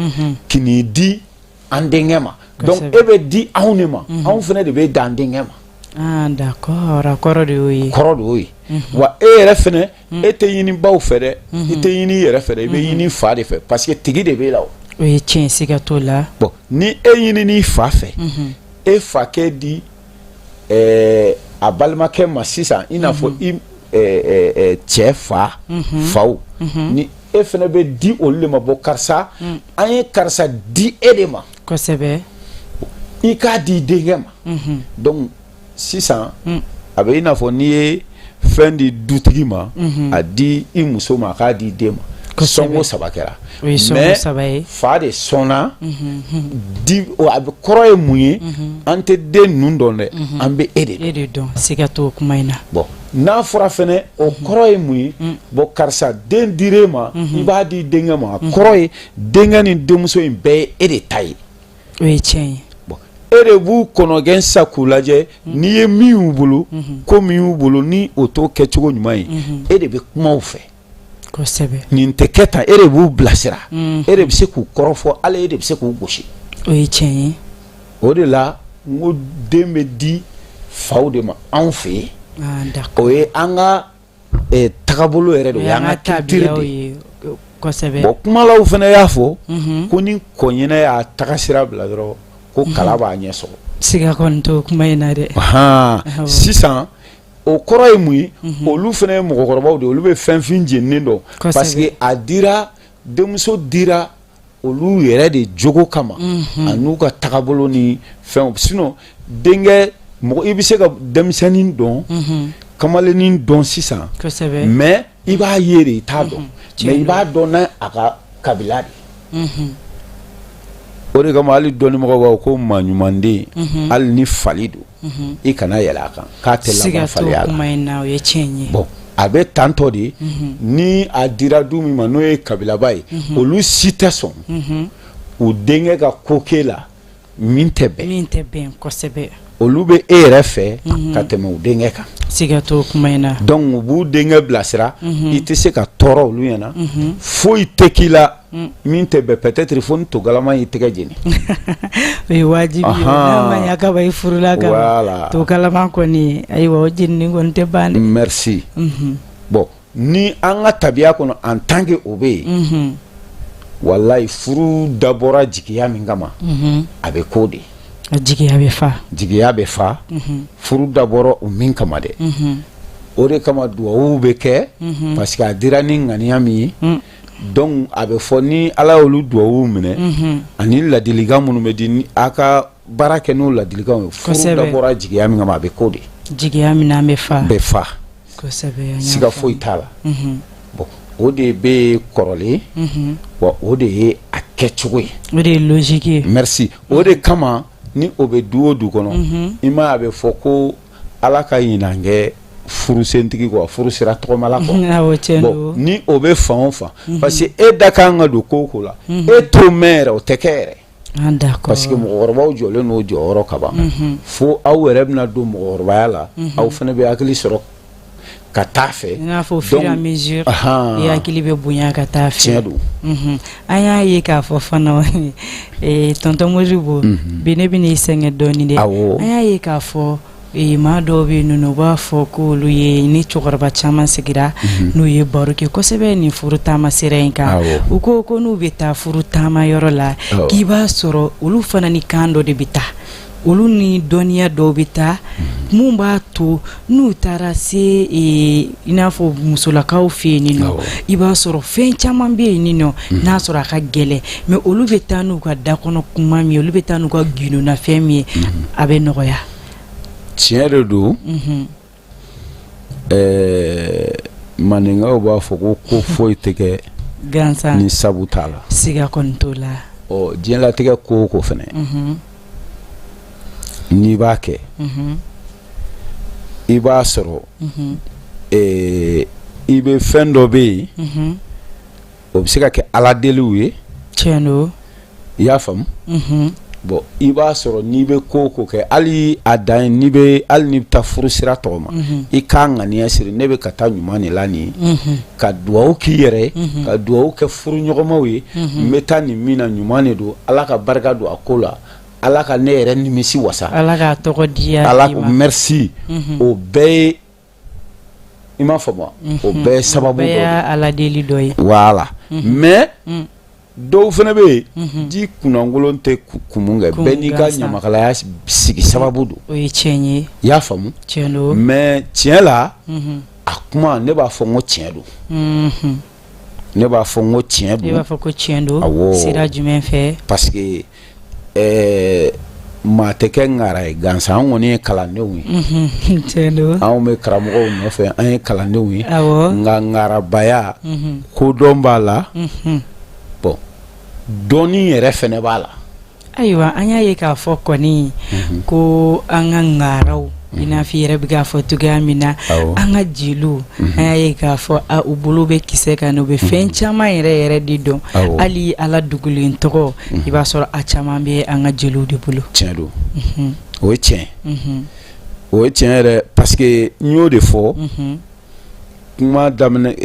Speaker 2: k'i di an denkɛ ma. Donc e bɛ di anw de ma, anw fana de bɛ d'an denkɛ ma.
Speaker 1: Ah d'accord, a kɔrɔ de y'o ye.
Speaker 2: Kɔrɔ de y'o ye. Wa e yɛrɛ fana, e tɛ ɲini baw fɛ dɛ, i tɛ ɲini i yɛrɛ fɛ dɛ, i bɛ ɲini fa de fɛ, parce que tigi de b'e la.
Speaker 1: O ye tiɲɛ, siga t'o la.
Speaker 2: Bon, ni e ɲinini fa fɛ, e fakɛ di a balimakɛ ma sisan, i n'a fɔ i cɛ fa faw, ni e fana bɛ di olu de ma. Bon, karisa, an ye karisa di e de ma.
Speaker 1: Kosɛbɛ.
Speaker 2: I k'a di i denkɛ ma. Donc sisan, a bɛ i n'a fɔ n'i ye fɛn di dutigi ma, a di i muso ma, a k'a di i den ma, sɔnko saba kɛra.
Speaker 1: Mais
Speaker 2: fa de sɔnna di. A bɛ kɔrɔ ye mun ye? An tɛ den ninnu dɔn dɛ, an bɛ e de
Speaker 1: e de dɔn. Siga t'o kuma in na.
Speaker 2: Bon, n'a fɔra fɛnɛ, o kɔrɔ ye mun ye? Bon, karisa, den dir'e ma, i b'a di denkɛ ma. A kɔrɔ ye, denkɛ ni denmuso in bɛɛ ye e de ta ye.
Speaker 1: O ye tiɲɛ ye.
Speaker 2: Bon, e de b'u kɔnɔgɛn sa k'u lajɛ. N'i ye min y'u bolo, ko min y'u bolo, ni o t'o kɛcogo ɲuman ye, e de bɛ kuma u fɛ.
Speaker 1: Kosɛbɛ.
Speaker 2: Nin tɛ kɛ tan. E de b'u bilasira, e de bɛ se k'u kɔrɔfɔ, hali e de bɛ se k'u gosi.
Speaker 1: O ye tiɲɛ ye.
Speaker 2: O de la n ko den bɛ di faw de ma anw fɛ yen. O ye an ka tagabolo yɛrɛ de, o y'an ka culture de ye.
Speaker 1: Kosɛbɛ.
Speaker 2: Bon, kumalaw fana y'a fɔ ko ni kɔɲɛnɛ y'a taga sira bila dɔrɔn, ko kala b'a ɲɛ sɔgɔ.
Speaker 1: Siga kɔni t'o kuma in na dɛ.
Speaker 2: Sisan, o kɔrɔ ye mun ye? Olu fana ye mɔgɔkɔrɔbaw de ye, olu bɛ fɛn fin jeninen dɔn, parce que a dira, denmuso dira olu yɛrɛ de jogo kama, a n'u ka tagabolo ni fɛnw. Sinon denkɛ, mɔgɔ, i bɛ se ka denmisɛnnin dɔn, kamalennin dɔn sisan, mais i b'a ye de, i t'a dɔn, mais i b'a dɔn n'a a ka kabila de. O de kama hali dɔnnimɔgɔw b'a fɔ ko maa ɲumanden, hali ni fali don, i kana yɛlɛ a kan k'a tɛ laban faliya
Speaker 1: la. Kuma in na, o ye tiɲɛ ye.
Speaker 2: Bon, a bɛ tantɔ de. Ni a dira du min ma, n'o ye kabilaba ye, olu si tɛ sɔn u denkɛ ka ko k'e la min tɛ bɛn.
Speaker 1: Min tɛ bɛn, kosɛbɛ.
Speaker 2: Olu bɛ e yɛrɛ fɛ ka tɛmɛ u denkɛ kan.
Speaker 1: Siga t'o kuma in na.
Speaker 2: Donc u b'u denkɛ bilasira. I tɛ se ka tɔɔrɔ olu ɲɛna, foyi tɛ k'i la. min tɛ bɛn, peut-être fo ni to galama y'i tɛgɛ jeni.
Speaker 1: O ye wajibi ye, n'a ma ɲɛ kaban i furula ka
Speaker 2: voilà
Speaker 1: to galama kɔni, ayiwa, o jenini kɔni tɛ ban dɛ.
Speaker 2: Merci. Bon, ni an ka tabiya kɔnɔ, en tant que o bɛ yen, walayi, furu dabɔra jigiya min kama, a bɛ k'o de.
Speaker 1: Jigiya bɛ fa.
Speaker 2: Jigiya bɛ fa. Furu dabɔra o min kama dɛ, o de kama duwawu bɛ kɛ, parce que a dira ni ŋaniya min ye. Donc a bɛ fɔ ni Ala y'olu duwawu minɛ, ani ladilikan minnu bɛ di, ni a ka baara kɛ n'o ladilikanw ye, furu dabɔra jigiya min kama, a bɛ k'o de.
Speaker 1: Jigiya min bɛ fa.
Speaker 2: Bɛ fa. Siga foyi t'a la. Bon, o de bɛ kɔrɔlen wa, o de ye a kɛcogo ye.
Speaker 1: O de ye logique ye.
Speaker 2: Merci. O de kama ni o bɛ du o du kɔnɔ, i ma, a bɛ fɔ ko Ala ka ɲinan kɛ furusentigi kɔ, furu sira tɔgɔmala
Speaker 1: kɔ.
Speaker 2: Bon, ni o bɛ fan o fan, parce que e da kan ka don ko o ko la, e t'o mɛn yɛrɛ, o tɛ kɛ yɛrɛ, parce que mɔgɔkɔrɔbaw jɔlen n'o jɔyɔrɔ ka ban. Fo aw yɛrɛ bɛna don mɔgɔkɔrɔbaya la, aw fana bɛ hakili sɔrɔ ka taa fɛ.
Speaker 1: I n'a fɔ au fur et à mesure i hakili bɛ bonya ka taa fɛ.
Speaker 2: Tiɲɛ don.
Speaker 1: An y'a ye k'a fɔ fana, tonton Modibo, bi ne bɛn'i sɛgɛn dɔɔnin dɛ.
Speaker 2: Awɔ.
Speaker 1: An y'a ye k'a fɔ maa dɔw bɛ yen nɔ, u b'a fɔ k'olu ye ni cɛkɔrɔba caman sigira n'u ye baro kɛ kosɛbɛ nin furu taama sira in kan, u ko ko n'u bɛ taa furu taama yɔrɔ la, k'i b'a sɔrɔ olu fana ni kan dɔ de bɛ taa, olu ni dɔnniya dɔw bɛ taa mun b'a to n'u taara se i n'a fɔ musolakaw fɛ yen nɔ, i b'a sɔrɔ fɛn caman bɛ yen nɔ n'a sɔrɔ a ka gɛlɛn, mais olu bɛ taa n'u ka dakɔnɔ kuma min ye, olu bɛ taa n'u ka gindonafɛn min ye, a bɛ nɔgɔya.
Speaker 2: Tiɲɛ de don. Maninkaw b'a fɔ ko ko foyi tɛ kɛ
Speaker 1: gansan
Speaker 2: ni sabu t'a la.
Speaker 1: Siga kɔni t'o la.
Speaker 2: Ɔ, diɲɛlatigɛ ko o ko fɛnɛ, n'i b'a kɛ, i b'a sɔrɔ i bɛ fɛn dɔ bɛ yen, o bɛ se ka kɛ Ala deliw ye.
Speaker 1: Tiɲɛ don.
Speaker 2: I y'a faamu? Bon, i b'a sɔrɔ n'i bɛ ko o ko kɛ, hali a dan ye, n'i bɛ, hali n'i bɛ taa furu sira tɔgɔ ma, i k'a ŋaniya siri, ne bɛ ka taa ɲuman de la nin ye, ka duwawu k'i yɛrɛ ye, ka duwawu kɛ furu ɲɔgɔnmaw ye, n bɛ taa nin min na, ɲuman de don, Ala ka barika don a ko la, Ala ka ne yɛrɛ nimisi wasa.
Speaker 1: Ala k'a tɔgɔ diya.
Speaker 2: Ala, merci. O bɛɛ ye, i m'a faamu, o bɛɛ ye sababu dɔ
Speaker 1: ye, Ala deli dɔ ye.
Speaker 2: Voilà. Mais dɔw fana bɛ yen, ji kunnankolon tɛ kumu kɛ, bɛɛ n'i ka ɲamakalaya sigi sababu don.
Speaker 1: O ye tiɲɛ ye.
Speaker 2: I y'a faamu?
Speaker 1: Tiɲɛ don.
Speaker 2: Mais tiɲɛ la, a kuma, ne b'a fɔ n ko tiɲɛ don. Ne b'a fɔ n ko tiɲɛ don.
Speaker 1: I b'a fɔ ko tiɲɛ don.
Speaker 2: Awɔ.
Speaker 1: Sira jumɛn fɛ?
Speaker 2: Parce que maa tɛ kɛ ŋara ye gansan, an kɔni ye kalandenw ye.
Speaker 1: Tiɲɛ don.
Speaker 2: Anw bɛ karamɔgɔw nɔfɛ, an ye kalandenw ye.
Speaker 1: Awɔ.
Speaker 2: Nka ŋarabaya, kodɔn b'a la. Bon, dɔnni yɛrɛ fɛnɛ b'a la.
Speaker 1: Ayiwa, an y'a ye k'a fɔ kɔni ko an ka ŋaraw, i n'a fɔ i yɛrɛ bɛ k'a fɔ cogoya min na, an ka jeliw, an y'a ye k'a fɔ u bolo bɛ kisɛ kan, u bɛ fɛn caman yɛrɛ yɛrɛ de dɔn, hali Ala dugulen tɔgɔ, i b'a sɔrɔ a caman bɛ an ka jeliw de bolo.
Speaker 2: Tiɲɛ don, o ye tiɲɛ, o ye tiɲɛ yɛrɛ, parce que n y'o de fɔ kuma daminɛ.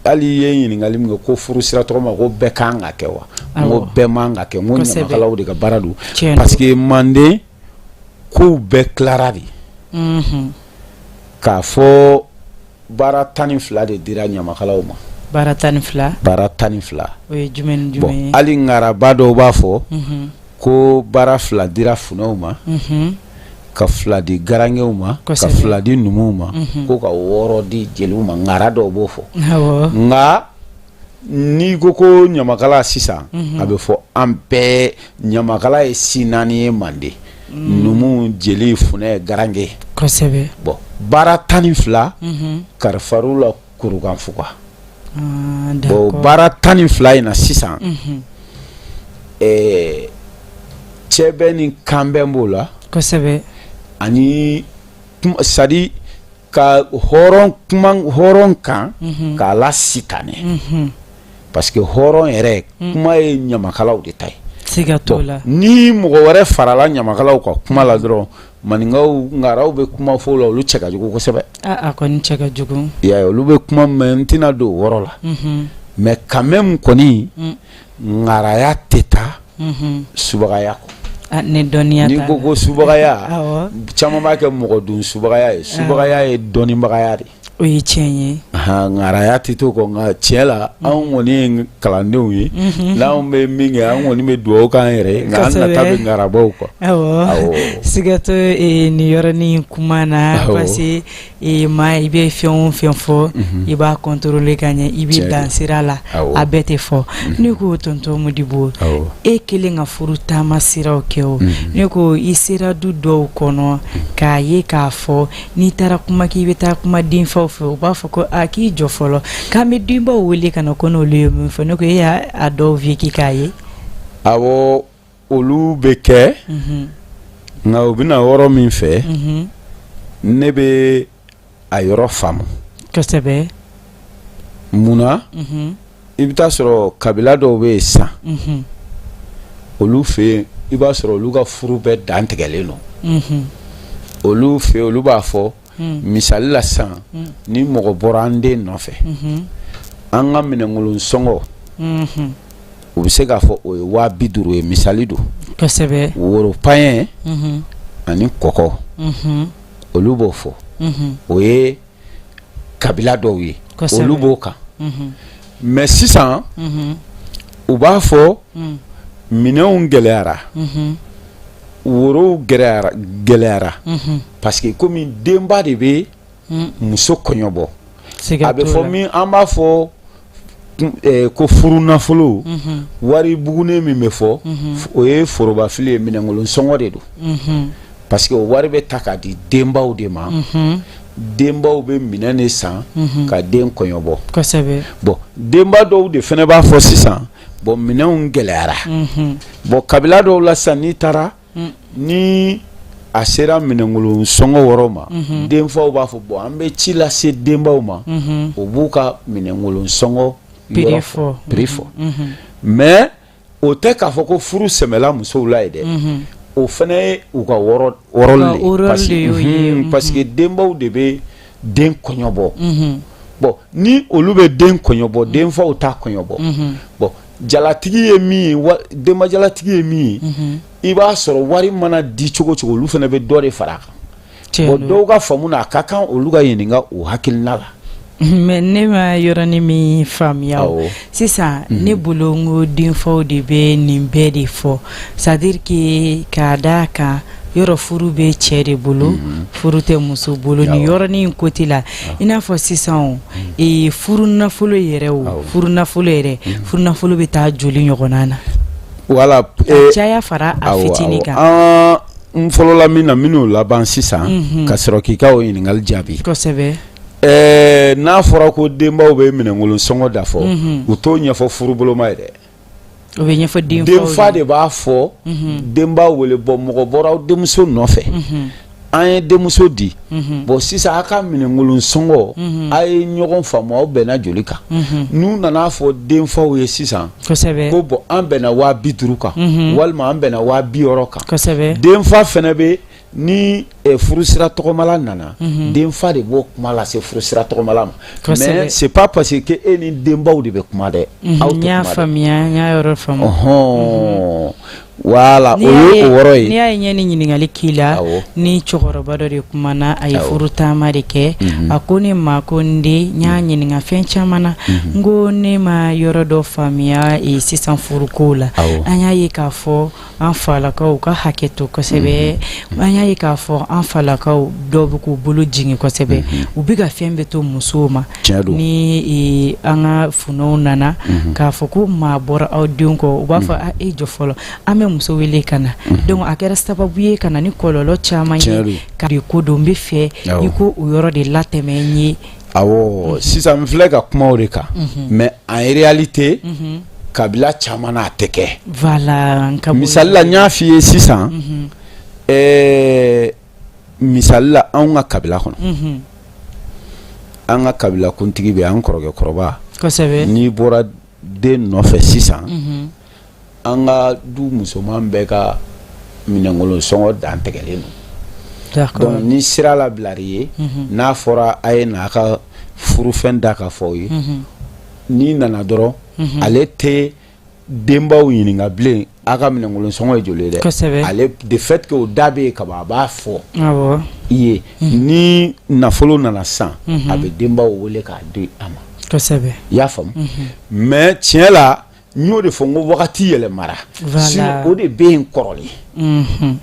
Speaker 2: Hali i ye ɲininkali min kɛ ko furu sira tɔgɔ ma, ko bɛɛ kan ka kɛ wa, n ko bɛɛ man ka kɛ, n ko ɲamakalaw de ka baara don, parce que manden kow bɛɛ tilara de k'a fɔ baara 12 de dira ɲamakalaw ma.
Speaker 1: Baara 12.
Speaker 2: Baara 12.
Speaker 1: O ye jumɛn ni jumɛn ye?
Speaker 2: Hali ŋaraba dɔw b'a fɔ ko baara 2 dira funɛw ma, ka 2 di garankɛw ma, ka 2 di numuw ma, ko ka 6 di jeliw ma. Ŋara dɔw b'o fɔ. Nka n'i ko ko ɲamakala sisan, a bɛ fɔ an bɛɛ ɲamakala ye si 4 ye manden: numu, jeli, funɛ, garankɛ.
Speaker 1: Kosɛbɛ.
Speaker 2: Bon, baara 12 kalifar'u la kurukanfuga. Bon, baara 12 in na sisan, cɛbɛn ni kanbɛn b'o la.
Speaker 1: Kosɛbɛ.
Speaker 2: Ani c'est-à-dire ka hɔrɔn kuma hɔrɔn kan k'a la sitanɛ, parce que hɔrɔn yɛrɛ kuma ye ɲamakalaw de ta ye.
Speaker 1: Siga t'o la.
Speaker 2: Ni mɔgɔ wɛrɛ farala ɲamakalaw ka kuma la dɔrɔn, maninkaw, ŋaraw bɛ kuma fɔ la, olu cɛ ka jugu kosɛbɛ.
Speaker 1: A kɔni cɛ ka jugu.
Speaker 2: I y'a ye, olu bɛ kuma, mais n tɛna don o yɔrɔ la. Mais quand même kɔni. Ŋaraya tɛ taa subagaya
Speaker 1: kɔ. Ni dɔnniya.
Speaker 2: N'i ko ko subagaya, caman b'a kɛ mɔgɔ dun subagaya ye. Subagaya ye dɔnnibagaya de.
Speaker 1: O ye tiɲɛ ye.
Speaker 2: Ŋaraya tɛ to kɔ, nka tiɲɛ la, anw kɔni ye kalandenw ye. N'anw bɛ min kɛ, an kɔni bɛ dugawu k'an yɛrɛ ye, nka an nata bɛ ŋarabaw kɔ.
Speaker 1: Awɔ, siga t'o nin yɔrɔnin kuma na, parce que maa, i bɛ fɛn o fɛn fɔ, i b'a contrôler ka ɲɛ, i bɛ dan sira la, a bɛɛ tɛ fɔ. Ne ko, tonton Modibo, e kelen ka furu taama siraw kɛ o, ne ko i sera du dɔw kɔnɔ k'a ye k'a fɔ n'i taara kuma k'i bɛ taa kuma denfaw fɛ, u b'a fɔ ko a k'i jɔ fɔlɔ, k'an bɛ denbaw wele ka na, ko n'olu ye min fɔ. Ne ko e y'a dɔw vécu k'a ye?
Speaker 2: Awɔ, olu bɛ kɛ, nka u bɛna yɔrɔ min fɛ, ne bɛ a yɔrɔ faamu.
Speaker 1: Kosɛbɛ.
Speaker 2: Munna? I bɛ taa sɔrɔ kabila dɔw bɛ yen sisan, olu fɛ yen, i b'a sɔrɔ olu ka furu bɛɛ dantigɛlen don. Olu fɛ, olu b'a fɔ, misali la sisan, ni mɔgɔ bɔra an den nɔfɛ, an ka minɛnkolon sɔngɔ, u bɛ se k'a fɔ o ye 50 000 ye, misali don.
Speaker 1: Kosɛbɛ.
Speaker 2: Woro paɲɛ ani kɔkɔ, olu b'o fɔ. O ye kabila dɔw ye, olu b'o kan. Mais sisan, u b'a fɔ minɛnw gɛlɛyara, worow gɛlɛyara, parce que komi denba de bɛ muso kɔɲɔbɔ, a bɛ fɔ min, an b'a fɔ ko furu nafolo, wari bugunen min bɛ fɔ, o ye forobafili ye, minɛnkolon sɔngɔ de don, parce que o wari bɛ ta k'a di denbaw de ma. Denbaw bɛ minɛn de san ka den kɔɲɔbɔ. Bon, denba dɔw de fana b'a fɔ sisan, bon, minɛnw gɛlɛyara. Bon, kabila dɔw la sisan, n'i taara, ni a sera minɛnkolon sɔngɔ wɔrɔ ma, denfaw b'a fɔ, bon, an bɛ ci lase denbaw ma, u b'u ka minɛnkolon sɔngɔ prix fɔ. Mais o tɛ k'a fɔ ko furu sɛmɛla musow la ye dɛ. O fana ye u ka rôle de, parce que denbaw de bɛ den kɔɲɔbɔ. Bon, ni olu bɛ den kɔɲɔbɔ, denfaw t'a kɔɲɔbɔ. Bon, jalatigi ye min ye, denba jalatigi ye min ye, i b'a sɔrɔ wari mana di cogo cogo, olu fana bɛ dɔ de fara a kan. Bon, dɔw ka faamu na, a ka kan olu ka ɲininka o hakilina la.
Speaker 1: Mais ne ma yɔrɔnin min faamuya sisan, ne bolo, n ko denfaw de bɛ nin bɛɛ de fɔ, c'est à dire que k'a d'a kan yɔrɔ furu bɛ cɛ de bolo, furu tɛ muso bolo. Nin yɔrɔnin côté la, i n'a fɔ sisan furu nafolo yɛrɛ, o furu nafolo yɛrɛ, furu nafolo bɛ taa joli ɲɔgɔnna na?
Speaker 2: Wala.
Speaker 1: Caya fara a fitinin kan.
Speaker 2: N fɔlɔla min na, minnu laban sisan ka sɔrɔ k'i ka o ɲininkali jaabi. N'a fɔra ko denbaw bɛ minɛnkolon sɔngɔ da fɔ, u t'o ɲɛfɔ furuboloma ye dɛ.
Speaker 1: O bɛ ɲɛfɔ
Speaker 2: denfa de b'a fɔ. Denba wele, bon, mɔgɔ bɔra aw denmuso nɔfɛ, an ye denmuso di, bon, sisan aw ka minɛnkolon sɔngɔ, a ye ɲɔgɔn faamu, aw bɛnna joli kan? N'u nana fɔ denfaw ye sisan ko bon, an bɛnna 50 000 kan, walima an bɛnna 60 000 kan, denfa fana bɛ, ni furusira tɔgɔmala nana, denfa de b'o kuma lase furusira tɔgɔmala ma. Mais c'est pas parce que e ni denbaw de bɛ kuma dɛ.
Speaker 1: Aw tɛ kuma dɛ. Faamuya, n y'a yɔrɔ faamu.
Speaker 2: Ɔhɔn, voilà, o ye o yɔrɔ ye.
Speaker 1: N'i y'a ye n ye nin ɲininkali k'i la, ni cɛkɔrɔba dɔ de kumana, a ye furu taama de kɛ. A ko ne ma ko n den, n y'a ɲininka fɛn caman na, n ko ne ma yɔrɔ dɔ faamuya sisan furukow la. An y'a ye k'a fɔ an falakaw ka hakɛ to kosɛbɛ. An y'a ye k'a fɔ an falakaw dɔw bɛ k'u bolo jigin kosɛbɛ, u bɛ ka fɛn bɛɛ to musow ma. Ni an ka funɛw nana k'a fɔ ko maa bɔra aw denw kɔ, u b'a fɔ a e jɔ fɔlɔ, an bɛ muso wele ka na. Donc a kɛra sababu ye ka na ni kɔlɔlɔ caman ye ka de ko don. N bɛ fɛ i ko o yɔrɔ de latɛmɛ n ye.
Speaker 2: Awɔ, sisan n filɛ ka kuma o de kan. Mais en réalité, kabila caman na, a tɛ kɛ.
Speaker 1: Voilà.
Speaker 2: Misali la, n y'a f'i ye sisan, misali la, anw ka kabila kɔnɔ, an ka kabila kuntigi bɛ an kɔrɔkɛ kɔrɔba. N'i bɔra den nɔfɛ sisan, an ka du musoman bɛɛ ka minɛnkolon sɔngɔ dantigɛlen don. Donc ni sira labilar'i ye, n'a fɔra a ye n'a ka furufɛn da ka fɔ ye, n'i nana dɔrɔn, ale tɛ denbaw ɲininka bilen a ka minɛnkolon sɔngɔ ye joli ye dɛ, ale de fait que o da bɛ yen kaban, a b'a fɔ i ye. Ni nafolo nana san, a bɛ denbaw wele k'a di a ma. I y'a faamu? Mais tiɲɛ la, n y'o de fɔ n ko wagati yɛlɛmara, sinon o de bɛ yen kɔrɔlen.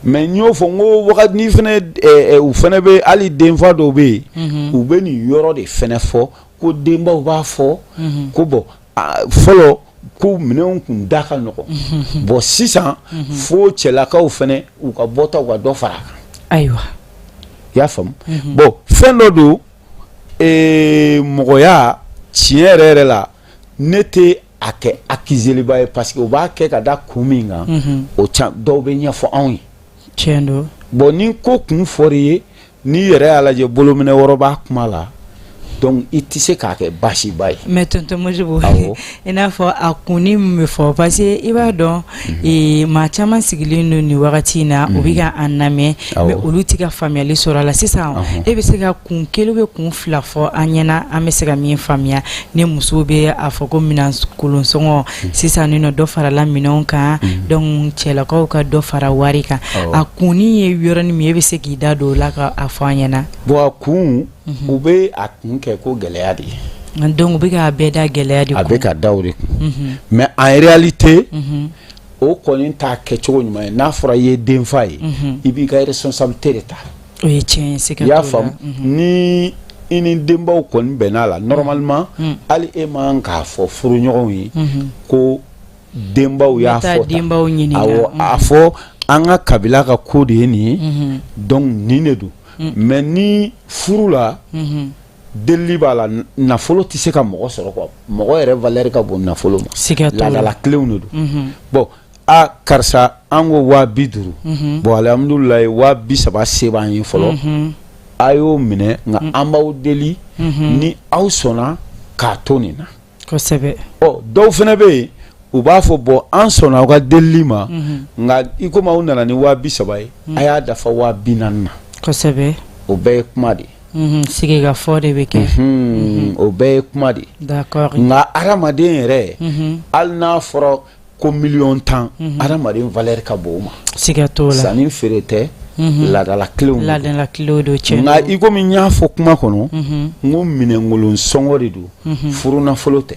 Speaker 2: Mais n y'o fɔ n ko wagati ni fana u fana bɛ, hali denfa dɔw bɛ yen, u bɛ nin yɔrɔ de fana fɔ ko denbaw b'a fɔ ko bon, fɔlɔ ko minɛnw kun da ka nɔgɔn, bon sisan fo cɛlakaw fana u ka bɔta u ka dɔ fara a kan.
Speaker 1: Ayiwa.
Speaker 2: I y'a faamu? Bon, fɛn dɔ don, mɔgɔya tiɲɛ yɛrɛ yɛrɛ la, ne tɛ a kɛ accuseliba ye, parce que u b'a kɛ ka da kun min kan, o dɔw bɛ ɲɛfɔ anw ye.
Speaker 1: Tiɲɛ don.
Speaker 2: Bon, ni ko kun fɔr'i ye, n'i yɛrɛ y'a lajɛ, bolominɛ wɔrɔ b'a kuma la, donc i tɛ se k'a kɛ baasiba ye.
Speaker 1: Mais tonton Modibo, i n'a fɔ a kunni min bɛ fɔ, parce que i b'a dɔn, maa caman sigilen don nin wagati in na, u bɛ ka an lamɛn, mais olu tɛ ka faamuyali sɔrɔ a la. Sisan e bɛ se ka kun kelen bɛ kun fila fɔ an ɲɛna, an bɛ se ka min faamuya, ni musow bɛ a fɔ ko minɛnkolon sɔngɔ sisan nin nɔ, dɔ farala minɛnw kan, donc cɛlakaw ka dɔ fara wari kan, a kunni ye yɔrɔnin min ye, e bɛ se k'i da don o la ka a fɔ an ɲɛna?
Speaker 2: Bon, a kun, u bɛ a kun kɛ ko gɛlɛya de ye.
Speaker 1: Donc u bɛ k'a bɛɛ da gɛlɛya de kun.
Speaker 2: A bɛ ka da o de kun, mais en réalité o kɔni t'a kɛcogo ɲuman ye. N'a fɔra i ye denfa ye, i b'i ka responsabilité de ta.
Speaker 1: O ye tiɲɛ ye, siga
Speaker 2: t'o la. I y'a faamu? Ni i ni denbaw kɔni bɛn'a la, normalement hali e man k'a fɔ furuɲɔgɔnw ye ko denbaw y'a fɔ.
Speaker 1: Denbaw ɲininka.
Speaker 2: Awɔ, a fɔ an ka kabila ka ko de ye nin ye, donc nin de don. Mais ni furu la, delili b'a la, nafolo tɛ se ka mɔgɔ sɔrɔ quoi. Mɔgɔ yɛrɛ valeur ka bon nafolo ma.
Speaker 1: Siga t'o la.
Speaker 2: Laadala kelenw de don. Bon, a karisa, an ko 50 000. Bon, alihamudulilayi, 30 000 se b'an ye fɔlɔ, a y'o minɛ, nka an b'aw deli ni aw sɔnna k'a to nin na. Ɔ, dɔw fana bɛ yen, u b'a fɔ bon, an sɔnna aw ka delili ma, nka i komi aw nana ni 30 000 ye, a y'a dafa 40 000 na. O bɛɛ ye kuma de ye.
Speaker 1: Sigikafɔ de bɛ kɛ.
Speaker 2: O bɛɛ ye kuma de ye. Nka hadamaden yɛrɛ, hali n'a fɔra ko miliyɔn 10, hadamaden valeur ka bon o ma.
Speaker 1: Siga t'o la.
Speaker 2: Sanni feere tɛ, laadala kelenw.
Speaker 1: Laadala kelenw don, tiɲɛ.
Speaker 2: Nka i komi n y'a fɔ kuma kɔnɔ, n ko minɛnkolon sɔngɔ de don, furunafolo tɛ.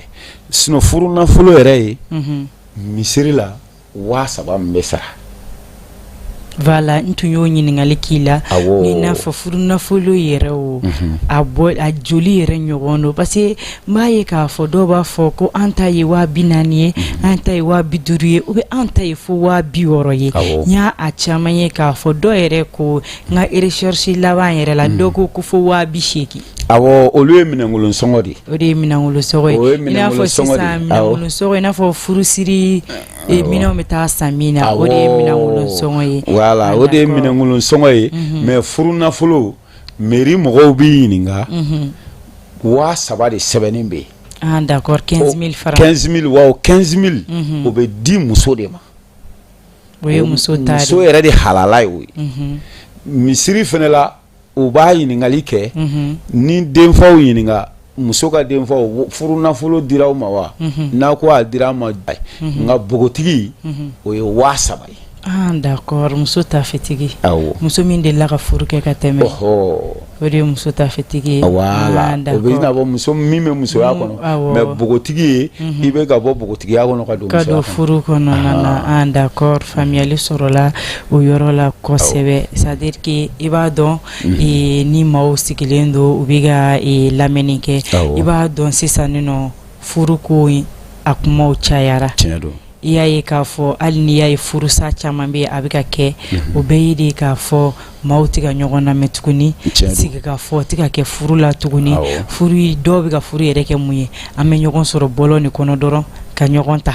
Speaker 2: Sinon furunafolo yɛrɛ ye misiri la 3000 min bɛ sara.
Speaker 1: Voilà, n tun y'o ɲininkali k'i la. Ni n'a fɔ furunafolo yɛrɛ, o a bɔ a joli yɛrɛ ɲɔgɔn don? Parce que n b'a ye k'a fɔ dɔw b'a fɔ ko an ta ye 40 000 ye, an ta ye 50 000 ye, ou bien an ta ye fo 60 000 ye. N y'a a caman ye k'a fɔ dɔw yɛrɛ ko, n ka recherche laban yɛrɛ la, dɔw ko ko fo 80 000.
Speaker 2: Awɔ, olu ye minɛnkolon sɔngɔ de ye.
Speaker 1: O de ye minɛnkolon sɔngɔ ye. I n'a fɔ sisan minɛnkolon sɔngɔ, i n'a fɔ furusiri minɛnw bɛ taa san min na, o de ye minɛnkolon sɔngɔ ye.
Speaker 2: Voilà, o de ye minɛnkolon sɔngɔ ye. Mais furunafolo, mairie mɔgɔw b'i ɲininka, 3000 de sɛbɛnnen bɛ yen.
Speaker 1: Ah d'accord, 15 000 francs.
Speaker 2: 15 000 wa, o 15 000, o bɛ di muso de ma.
Speaker 1: O ye muso ta de.
Speaker 2: Muso yɛrɛ de halala ye o ye. Misiri fana la, u b'a ɲininkali kɛ, ni denfaw ɲininka, muso ka denfaw, furunafolo dira aw ma wa? N'a ko a dira ma, nka npogotigi, o ye 3000 ye.
Speaker 1: Ah d'accord, muso tafetigi. Awɔ. Muso min delila ka furu kɛ ka tɛmɛ. O de ye muso tafetigi ye.
Speaker 2: Voilà, o bɛ n'a fɔ muso min bɛ musoya kɔnɔ, mais npogotigi ye, i bɛ ka bɔ npogotigiya kɔnɔ ka don
Speaker 1: ka don furu kɔnɔna na. Ah d'accord, faamuyali sɔrɔla o yɔrɔ la kosɛbɛ. C'est à dire que i b'a dɔn, ni maaw sigilen don, u bɛ ka lamɛnni kɛ, i b'a dɔn sisan nɔ furu ko a kumaw cayara.
Speaker 2: Tiɲɛ don.
Speaker 1: I y'a ye k'a fɔ hali n'i y'a ye furusa caman bɛ yen, a bɛ ka kɛ, o bɛɛ ye de k'a fɔ maaw tɛ ka ɲɔgɔn lamɛn tuguni, sigikafɔ tɛ ka kɛ furu la tuguni. Furu, dɔw bɛ ka furu yɛrɛ kɛ mun ye? An bɛ ɲɔgɔn sɔrɔ bɔlɔn nin kɔnɔ dɔrɔn ka ɲɔgɔn ta,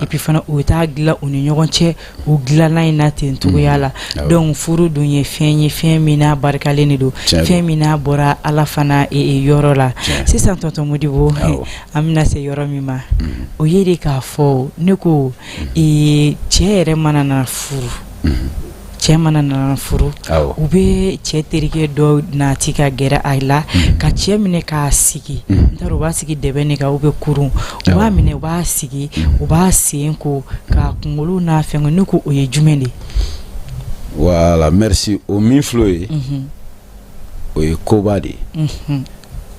Speaker 1: et puis fana u bɛ taa dilan u ni ɲɔgɔn cɛ u dilanna in na ten cogoya la. Donc furu dun ye fɛn ye, fɛn min n'a barikalen de don, fɛn min n'a bɔra Ala fana yɔrɔ la. Sisan tonton Modibo, an bɛna se yɔrɔ min ma, o ye de k'a fɔ ne ko cɛ yɛrɛ mana na furu, Cɛ mana nana furu, u bɛ cɛ terikɛ dɔ nati ka gɛrɛ a la ka cɛ minɛ k'a sigi, n t'a dɔn u b'a sigi dɛbɛn kan ou bien kurun, u b'a minɛ, u b'a sigi, u b'a sen ko k'a kunkolo n'a fɛn. Ne ko o ye jumɛn de ye?
Speaker 2: Voilà, merci. O min filɛ o ye, o ye koba de ye.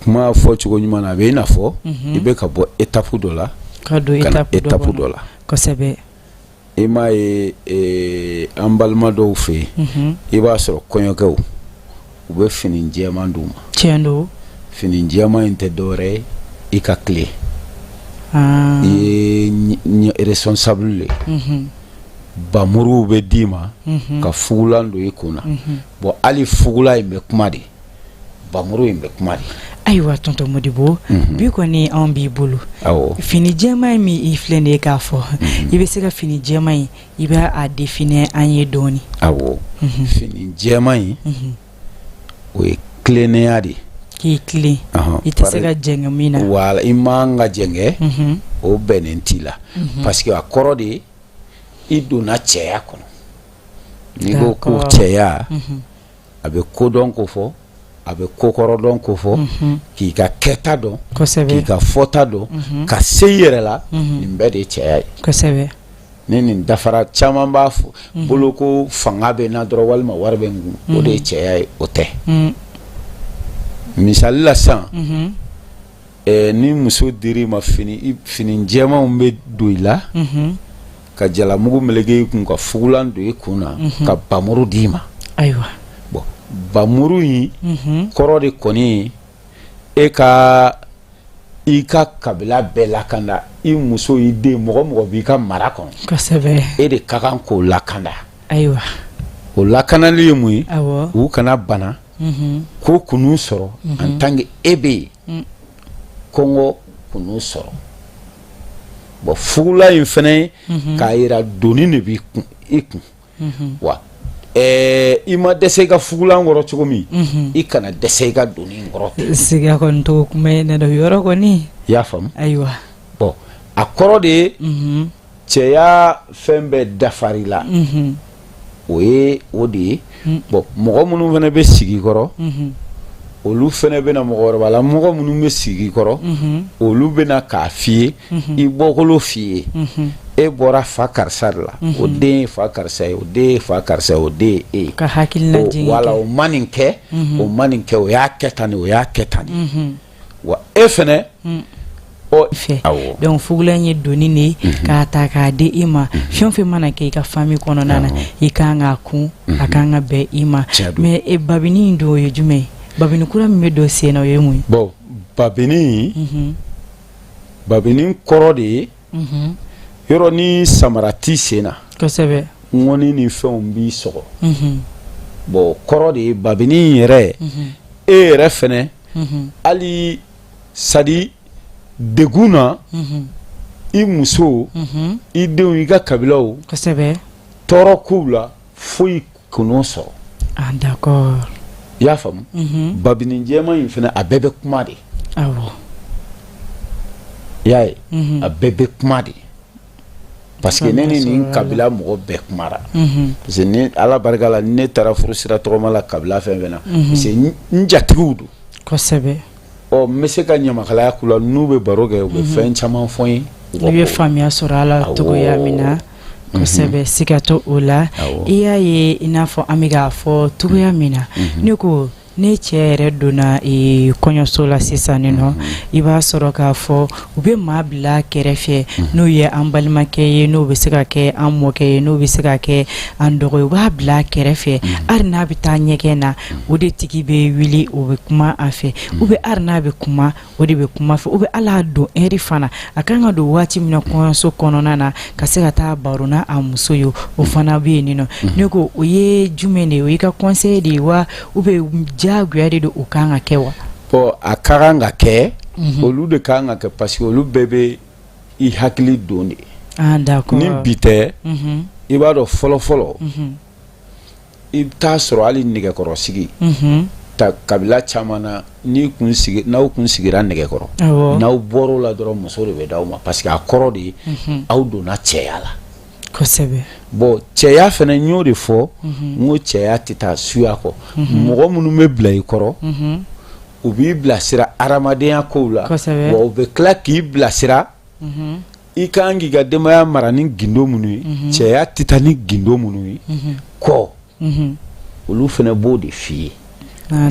Speaker 2: Kuma fɔ cogo ɲuman na, a bɛ i n'a fɔ i bɛ ka bɔ étape dɔ la
Speaker 1: ka don
Speaker 2: ka na étape dɔ la. I m'a ye, an balima dɔw fɛ yen, i b'a sɔrɔ kɔɲɔkɛw, u bɛ fini jɛman d'u ma.
Speaker 1: Tiɲɛ don.
Speaker 2: Fini jɛman in tɛ dɔwɛrɛ ye, i ka tile, i ye responsable le ye. Bamuruw bɛ d'i ma ka fugulan don i kun na. Bon, hali fugulan in bɛ kuma de, bamuru in bɛ kuma de.
Speaker 1: Ayiwa, tonton Modibo, bi kɔni anw b'i bolo. Fini jɛman in min i filɛ nin ye k'a fɔ, i bɛ se ka fini jɛman in, i bɛ a définir an ye dɔɔni?
Speaker 2: Awɔ, fini jɛman in, o ye tilennenya de ye.
Speaker 1: K'i tilen, i tɛ se ka jɛngɛ min na.
Speaker 2: Voilà, i man ka jɛngɛ, o bɛnnen t'i la, parce que a kɔrɔ de ye i donna cɛya kɔnɔ. N'i ko ko cɛya, a bɛ kodɔn ko fɔ, a bɛ kokɔrɔdɔn ko fɔ, k'i ka kɛta dɔn, k'i ka fɔta dɔn, ka se i yɛrɛ la, nin bɛɛ de ye cɛya ye. Ni nin dafara, caman b'a fɔ bolo ko fanga bɛ n na dɔrɔn walima wari bɛ n kun, o de ye cɛya ye, o tɛ. Misali la sisan, ni muso dir'i ma, fini fini jɛmanw bɛ don i la, ka jalamugu meleke i kun, ka fugulan don i kun na, ka bamuru d'i ma. Bon, bamuru in kɔrɔ de kɔni ye e ka i ka kabila bɛɛ lakanda, i muso, i den, mɔgɔ mɔgɔ b'i ka mara kɔnɔ, e de ka kan k'o lakanda. O lakanali ye mun ye? U kana bana ko kan'u sɔrɔ en tant que e bɛ yen, kɔngɔ kan'u sɔrɔ. Bon, fugula in fana ye k'a jira doni de b'i kun, i kun wa. I ma dɛsɛ i ka fugulan kɔrɔ cogo min, i kana dɛsɛ i ka doni in kɔrɔ ten.
Speaker 1: Siga kɔni t'o kuma in na dɛ, o yɔrɔ kɔni.
Speaker 2: I y'a faamu?
Speaker 1: Ayiwa.
Speaker 2: Bon, a kɔrɔ de ye cɛya fɛn bɛɛ dafar'i la, o ye o de ye. Bon, mɔgɔ minnu fana bɛ sigi kɔrɔ, olu fana bɛna, mɔgɔkɔrɔba la mɔgɔ minnu bɛ sigi kɔrɔ, olu bɛna k'a f'i ye, i bɔkolo f'i ye. E bɔra fa karisa de la, o den ye fa karisa ye, o den ye fa karisa ye, o den ye e ye.
Speaker 1: Ka hakilina jigin.
Speaker 2: Wala, o ma nin kɛ, o ma nin kɛ, o y'a kɛ tan de, o y'a kɛ tan de. Wa e fana
Speaker 1: ɔ fɛ. Donc fugulan ye doni de ye k'a ta k'a di i ma. Fɛn o fɛn mana kɛ i ka famille kɔnɔna na, i kan k'a kun, a kan ka bɛn i ma. Mais e babini in dun, o ye jumɛn ye? Babini kura min bɛ don sen na, o ye mun ye?
Speaker 2: Bon, babini, babini kɔrɔ de ye, yɔrɔ ni samara t'i sen na, ŋɔni ni fɛnw b'i sɔgɔ. Bon, kɔrɔ de ye babini yɛrɛ, e yɛrɛ fɛnɛ, hali sadi degun na, i muso, i denw, i ka kabilaw, tɔɔrɔ kow la, foyi kan'o sɔrɔ.
Speaker 1: Ah, d'accord.
Speaker 2: I y'a faamu? Babini jɛman in fana, a bɛɛ bɛ kuma de. I y'a ye, a bɛɛ bɛ kuma de, parce que ne ni nin kabila mɔgɔ bɛɛ kumara, parce que ni Ala barika la, ni ne taara furu sira tɔgɔma la kabila fɛn fɛn na, parce que n jatigiw don. Ɔ, n bɛ se ka ɲamakalaya k'u la, n'u bɛ baro kɛ, u bɛ fɛn caman fɔ n ye.
Speaker 1: I bɛ faamuya sɔrɔ a la cogoya min na. Kosɛbɛ, siga t'o la. I y'a ye, i n'a fɔ an bɛ k'a fɔ cogoya min na, ne ko ne cɛ yɛrɛ donna kɔɲɔso la sisan nin nɔ, i b'a sɔrɔ k'a fɔ u bɛ maa bila kɛrɛfɛ, n'o ye an balimakɛ ye, n'o bɛ se ka kɛ an mɔkɛ ye, n'o bɛ se ka kɛ an dɔgɔ ye, u b'a bila kɛrɛfɛ. Hali n'a bɛ taa ɲɛgɛn na, o de tigi bɛ wuli, o bɛ kuma a fɛ, ou bien hali n'a bɛ kuma, o de bɛ kuma fɛ, ou bien hali a don heure fana, a kan ka don waati min na kɔɲɔso kɔnɔna na, ka se ka taa baro n'a a muso ye, o fana bɛ yen nɔ. Ne ko o ye jumɛn de ye? O y'i ka conseil de ye wa, ou bien diyagoya de don, o kan ka kɛ wa?
Speaker 2: Bon, a ka kan ka kɛ, olu de ka kan ka kɛ, parce que olu bɛɛ bɛ i hakili don de.
Speaker 1: Ah, d'accord.
Speaker 2: Ni bi tɛ, i b'a dɔn, fɔlɔ fɔlɔ, i bɛ taa sɔrɔ hali nɛgɛkɔrɔsigi ta, kabila caman na, n'i kun sigi, n'aw kun sigira nɛgɛkɔrɔ, n'aw bɔr'o la dɔrɔn, muso de bɛ d'aw ma, parce que a kɔrɔ de ye aw donna cɛya la.
Speaker 1: Kosɛbɛ.
Speaker 2: Bon, cɛya fana, n y'o de fɔ, n ko cɛya tɛ taa suya kɔ. Mɔgɔ minnu bɛ bila i kɔrɔ, u b'i bilasira hadamadenya kow la, wa u bɛ tila k'i bilasira i ka kan k'i ka denbaya mara ni gindo minnu ye, cɛya tɛ taa ni gindo minnu ye kɔ, olu fana b'o de f'i ye.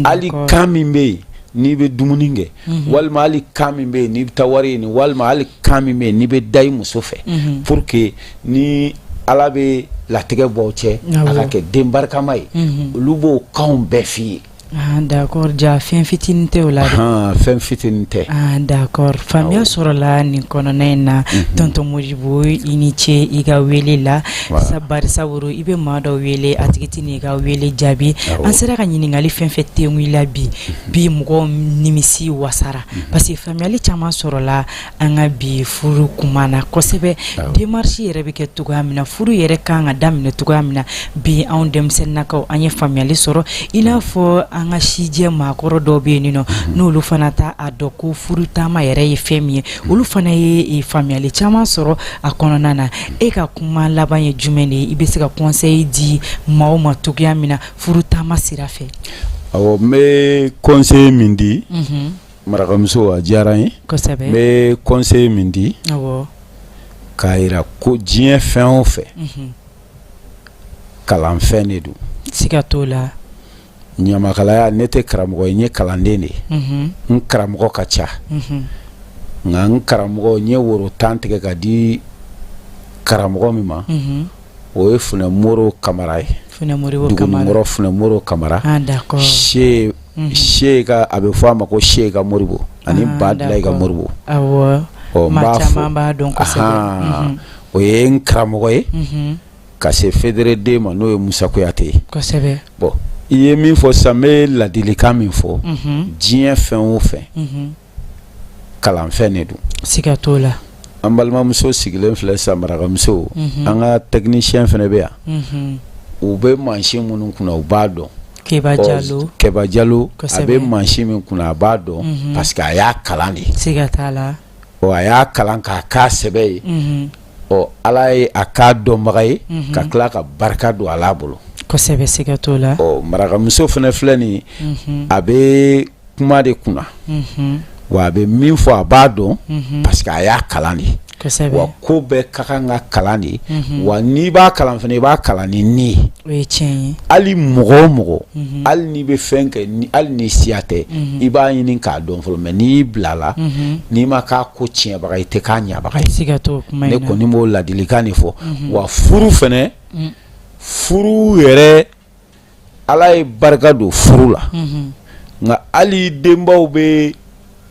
Speaker 2: Hali kan min bɛ yen n'i bɛ dumuni kɛ, walima hali kan min bɛ yen n'i bɛ taa wari ɲini, walima hali kan min bɛ yen n'i bɛ da i muso fɛ, pour que ni Ala bɛ latigɛ bɔ aw cɛ, a ka kɛ den barikama ye, olu b'o kanw bɛɛ f'i ye.
Speaker 1: Ah, d'accord. Ja fɛn fitinin tɛ o la dɛ.
Speaker 2: Fɛn fitinin tɛ.
Speaker 1: Ah, d'accord, faamuya sɔrɔla nin kɔnɔna in na. Tonton Modibo, i ni ce i ka wele la. Bari sabu i bɛ maa dɔ wele, a tigi tɛ n'i ka wele jaabi. An sera ka ɲininkali fɛn fɛn tengu i la bi, bi mɔgɔ nimisi wasara, parce que faamuyali caman sɔrɔla an ka bi furu kuma na kosɛbɛ. Démarche yɛrɛ bɛ kɛ cogoya min na, furu yɛrɛ kan ka daminɛ cogoya min na, bi anw denmisɛnninnakaw, an ye faamuyali sɔrɔ. I n'a fɔ an ka sijɛ maakɔrɔ dɔw bɛ yen nɔ, n'olu fana t'a dɔn ko furu taama yɛrɛ ye fɛn min ye, olu fana ye faamuyali caman sɔrɔ a kɔnɔna na. E ka kuma laban ye jumɛn de ye? I bɛ se ka conseil di maaw ma cogoya min na furu taama sira fɛ?
Speaker 2: Awɔ, n bɛ conseil min di, marakamuso, a diyara n ye.
Speaker 1: Kosɛbɛ.
Speaker 2: N bɛ conseil min di, k'a jira ko diɲɛ fɛn o fɛn, kalanfɛn de don.
Speaker 1: Siga t'o la.
Speaker 2: Ɲamakalaya, ne tɛ karamɔgɔ ye, n ye kalanden de ye. N karamɔgɔ ka ca, nka n karamɔgɔ, n ye woro 10 tigɛ ka di karamɔgɔ min ma, o ye Funɛ Moro Kamara ye. Duguninkɔrɔ Funɛ Moro Kamara. Se ka a bɛ fɔ a ma ko Seka Moribo ani Badilayi ka Moribo.
Speaker 1: Ɔ, n b'a
Speaker 2: fo, o ye n karamɔgɔ ye ka se fédéré den ma, n'o ye Musa Kuyate ye.
Speaker 1: Kosɛbɛ.
Speaker 2: Bon, i ye min fɔ sisan, n bɛ ladilikan min fɔ, diɲɛ fɛn o fɛn, kalanfɛn de don.
Speaker 1: Siga t'o la.
Speaker 2: An balimamuso sigilen filɛ sisan, marakamuso, an ka technicien fana bɛ yan, u bɛ mansin minnu kunna, u b'a dɔn.
Speaker 1: Keba Jalo.
Speaker 2: Keba Jalo, a bɛ mansin min kunna, a b'a dɔn, parce que a y'a kalan de.
Speaker 1: Siga t'a la.
Speaker 2: Ɔ, a y'a kalan k'a k'a sɛbɛ ye. Ɔ, Ala ye a k'a dɔnbaga ye, ka tila ka barika don a la bolo.
Speaker 1: Kosɛbɛ, siga t'o la.
Speaker 2: Ɔ, marakamuso fana filɛ nin ye, a bɛ kuma de kunna, wa a bɛ min fɔ, a b'a dɔn, parce que a y'a kalan de. Wa ko bɛɛ ka kan ka kalan de. Wa n'i b'a kalan fana, i b'a kalan ni ni ye.
Speaker 1: O ye tiɲɛ ye.
Speaker 2: Hali mɔgɔ o mɔgɔ, hali n'i bɛ fɛn kɛ, hali ni siya tɛ, i b'a ɲini k'a dɔn fɔlɔ. Mais n'i y'i bila a la, n'i ma k'a ko tiɲɛbaga ye, i tɛ k'a ɲabaga ye.
Speaker 1: Siga t'o kuma
Speaker 2: in na. Ne kɔni b'o ladilikan de fɔ. Wa furu fana, furu yɛrɛ, Ala ye barika don furu la, nka hali denbaw bɛ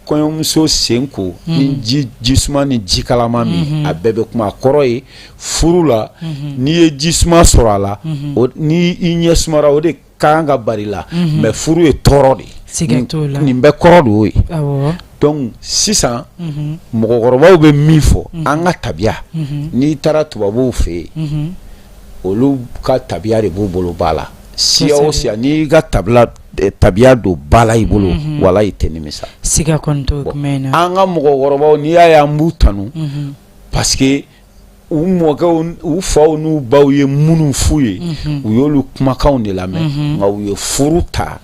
Speaker 2: kɔɲɔmuso sen ko ni ji suma ni ji kalama min, a bɛɛ bɛ kuma. A kɔrɔ ye, furu la, n'i ye ji suma sɔrɔ a la, ni i ɲɛ sumara, o de ka kan ka bari la. Mais furu ye tɔɔrɔ de ye, nin bɛɛ kɔrɔ de y'o ye. Donc sisan, mɔgɔkɔrɔbaw bɛ min fɔ, an ka tabiya, n'i taara tubabuw fɛ yen, olu ka tabiya de b'u bolo ba la. Siya o siya, n'i ka tabiya don ba la i bolo, wala i tɛ nimisa.
Speaker 1: Siga kɔni t'o kuma in
Speaker 2: na. An ka mɔgɔkɔrɔbaw, n'i y'a ye an b'u tanu, parce que u mɔkɛw, u faw n'u baw ye minnu f'u ye, u y'olu kumakanw de lamɛn, nka u ye furu ta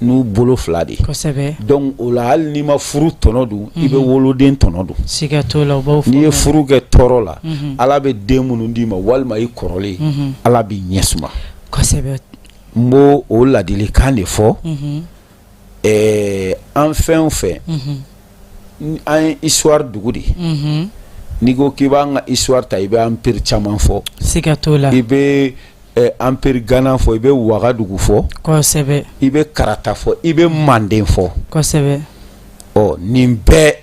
Speaker 2: n'u bolo fila de ye.
Speaker 1: Kosɛbɛ.
Speaker 2: Donc o la, hali n'i ma furu tɔnɔ dun, i bɛ woloden tɔnɔ dun.
Speaker 1: Siga t'o la, u b'aw
Speaker 2: N'i ye furu kɛ tɔɔrɔ la, Ala bɛ den minnu d'i ma, walima i kɔrɔlen, Ala b'i ɲɛ suma.
Speaker 1: Kosɛbɛ.
Speaker 2: N b'o o ladilikan de fɔ. An fɛn o fɛn, an ye histoire dugu de ye. N'i ko k'i b'an ka histoire ta, i bɛ empire caman fɔ.
Speaker 1: Siga t'o la.
Speaker 2: I bɛ empire Gana fɔ, i bɛ Wagadugu fɔ.
Speaker 1: Kosɛbɛ.
Speaker 2: I bɛ Karata fɔ, i bɛ Manden fɔ.
Speaker 1: Kosɛbɛ.
Speaker 2: Ɔ, nin bɛɛ,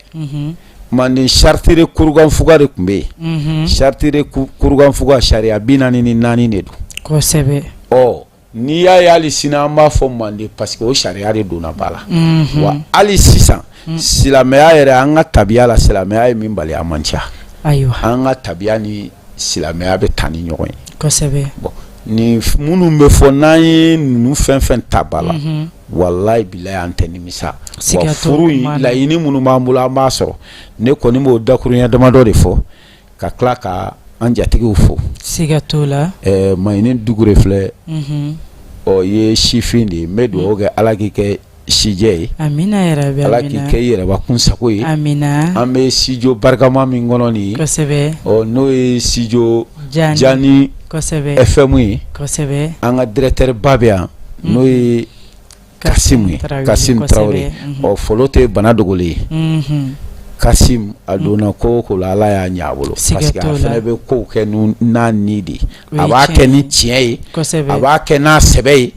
Speaker 2: Manden charte de Kurukanfuga de tun bɛ yen. Charte de Kurukanfuga, sariya 44 de don.
Speaker 1: Kosɛbɛ.
Speaker 2: Ɔ, n'i y'a ye hali sini an b'a fɔ Manden, parce que o sariya de donna ba la. Wa hali sisan, silamɛya yɛrɛ, an ka tabiya la, silamɛya ye min bali, a man ca.
Speaker 1: Ayiwa.
Speaker 2: An ka tabiya ni silamɛya bɛ taa ni ɲɔgɔn ye.
Speaker 1: Kosɛbɛ.
Speaker 2: Bon, ni minnu bɛ fɔ, n'an ye ninnu fɛn fɛn ta ba la, walayi bilayi, an tɛ nimisa. Wa furu in, laɲini minnu b'an bolo, an b'a sɔrɔ. Ne kɔni b'o dakurunya damadɔ de fɔ, ka tila ka an jatigiw fo.
Speaker 1: Siga t'o la.
Speaker 2: Maɲini Dukure filɛ, ɔ i ye sifin de ye, n bɛ dugawu kɛ Ala k'i kɛ sijɛ ye.
Speaker 1: Amina yarabi.
Speaker 2: Ala k'i kɛ i yɛrɛbakun sago ye.
Speaker 1: Amina.
Speaker 2: An bɛ studio barikama min kɔnɔ nin ye.
Speaker 1: Kosɛbɛ.
Speaker 2: Ɔ n'o ye studio Jani.
Speaker 1: Kosɛbɛ.
Speaker 2: FM ye.
Speaker 1: Kosɛbɛ.
Speaker 2: An ka directeur ba bɛ yan n'o ye Kasim ye, Kasim Tarawele. Ɔ folo tɛ bana dogolen ye. Kasim a donna ko o ko la, Ala y'a ɲɛ a bolo parce que a fana bɛ kow kɛ n'a ni de ye, a b'a kɛ ni tiɲɛ ye, a b'a kɛ n'a sɛbɛ ye,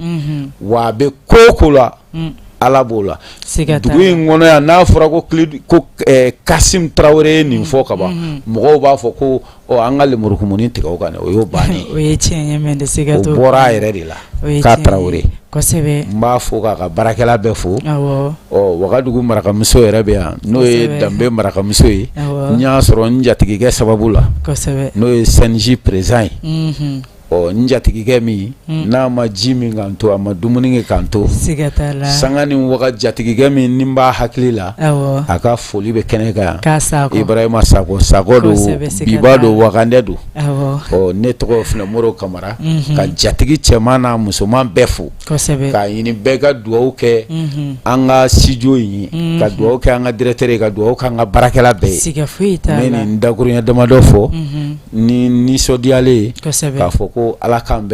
Speaker 2: wa a bɛ ko o ko la, Ala b'o la. Dugu in kɔnɔ yan, n'a fɔra ko Kasim Tarawele ye nin fɔ kaban, mɔgɔw b'a fɔ ko ɔ an ka lemurukumuni tigɛ o kan, o y'o bannen
Speaker 1: o ye tiɲɛ ye, mais
Speaker 2: siga t'o, o bɔra a yɛrɛ de la k'a Tarawele.
Speaker 1: Kosɛbɛ.
Speaker 2: N b'a fo k'a ka baarakɛla bɛɛ fo. Ɔ Wagadugu marakamuso yɛrɛ bɛ yan, n'o ye Danbe marakamuso ye, n y'a sɔrɔ n jatigikɛ sababu la, n'o ye CNJ président ye. Ɔ n jatigikɛ min n'a ma ji min k'an to, a ma dumuni kɛ k'an to, sanga ni waga, jatigikɛ min ni n b'a hakili la, a ka foli bɛ kɛnɛ kan yan, Ibrahima Sakɔ, Sakɔ don, Biba don, Wagandɛ don. Ɔ ne tɔgɔ Finɛmoro Kamara, ka jatigi cɛman n'a musoman bɛɛ fo, k'a ɲini bɛɛ ka dugawu kɛ an ka studio in ye, ka dugawu kɛ an ka directeur ye, ka dugawu kɛ an ka baarakɛla bɛɛ ye. N bɛ nin dakuruɲɛ damadɔ fɔ ni nisɔndiyalen ye k'a fɔ ko Ala k'an bɛn.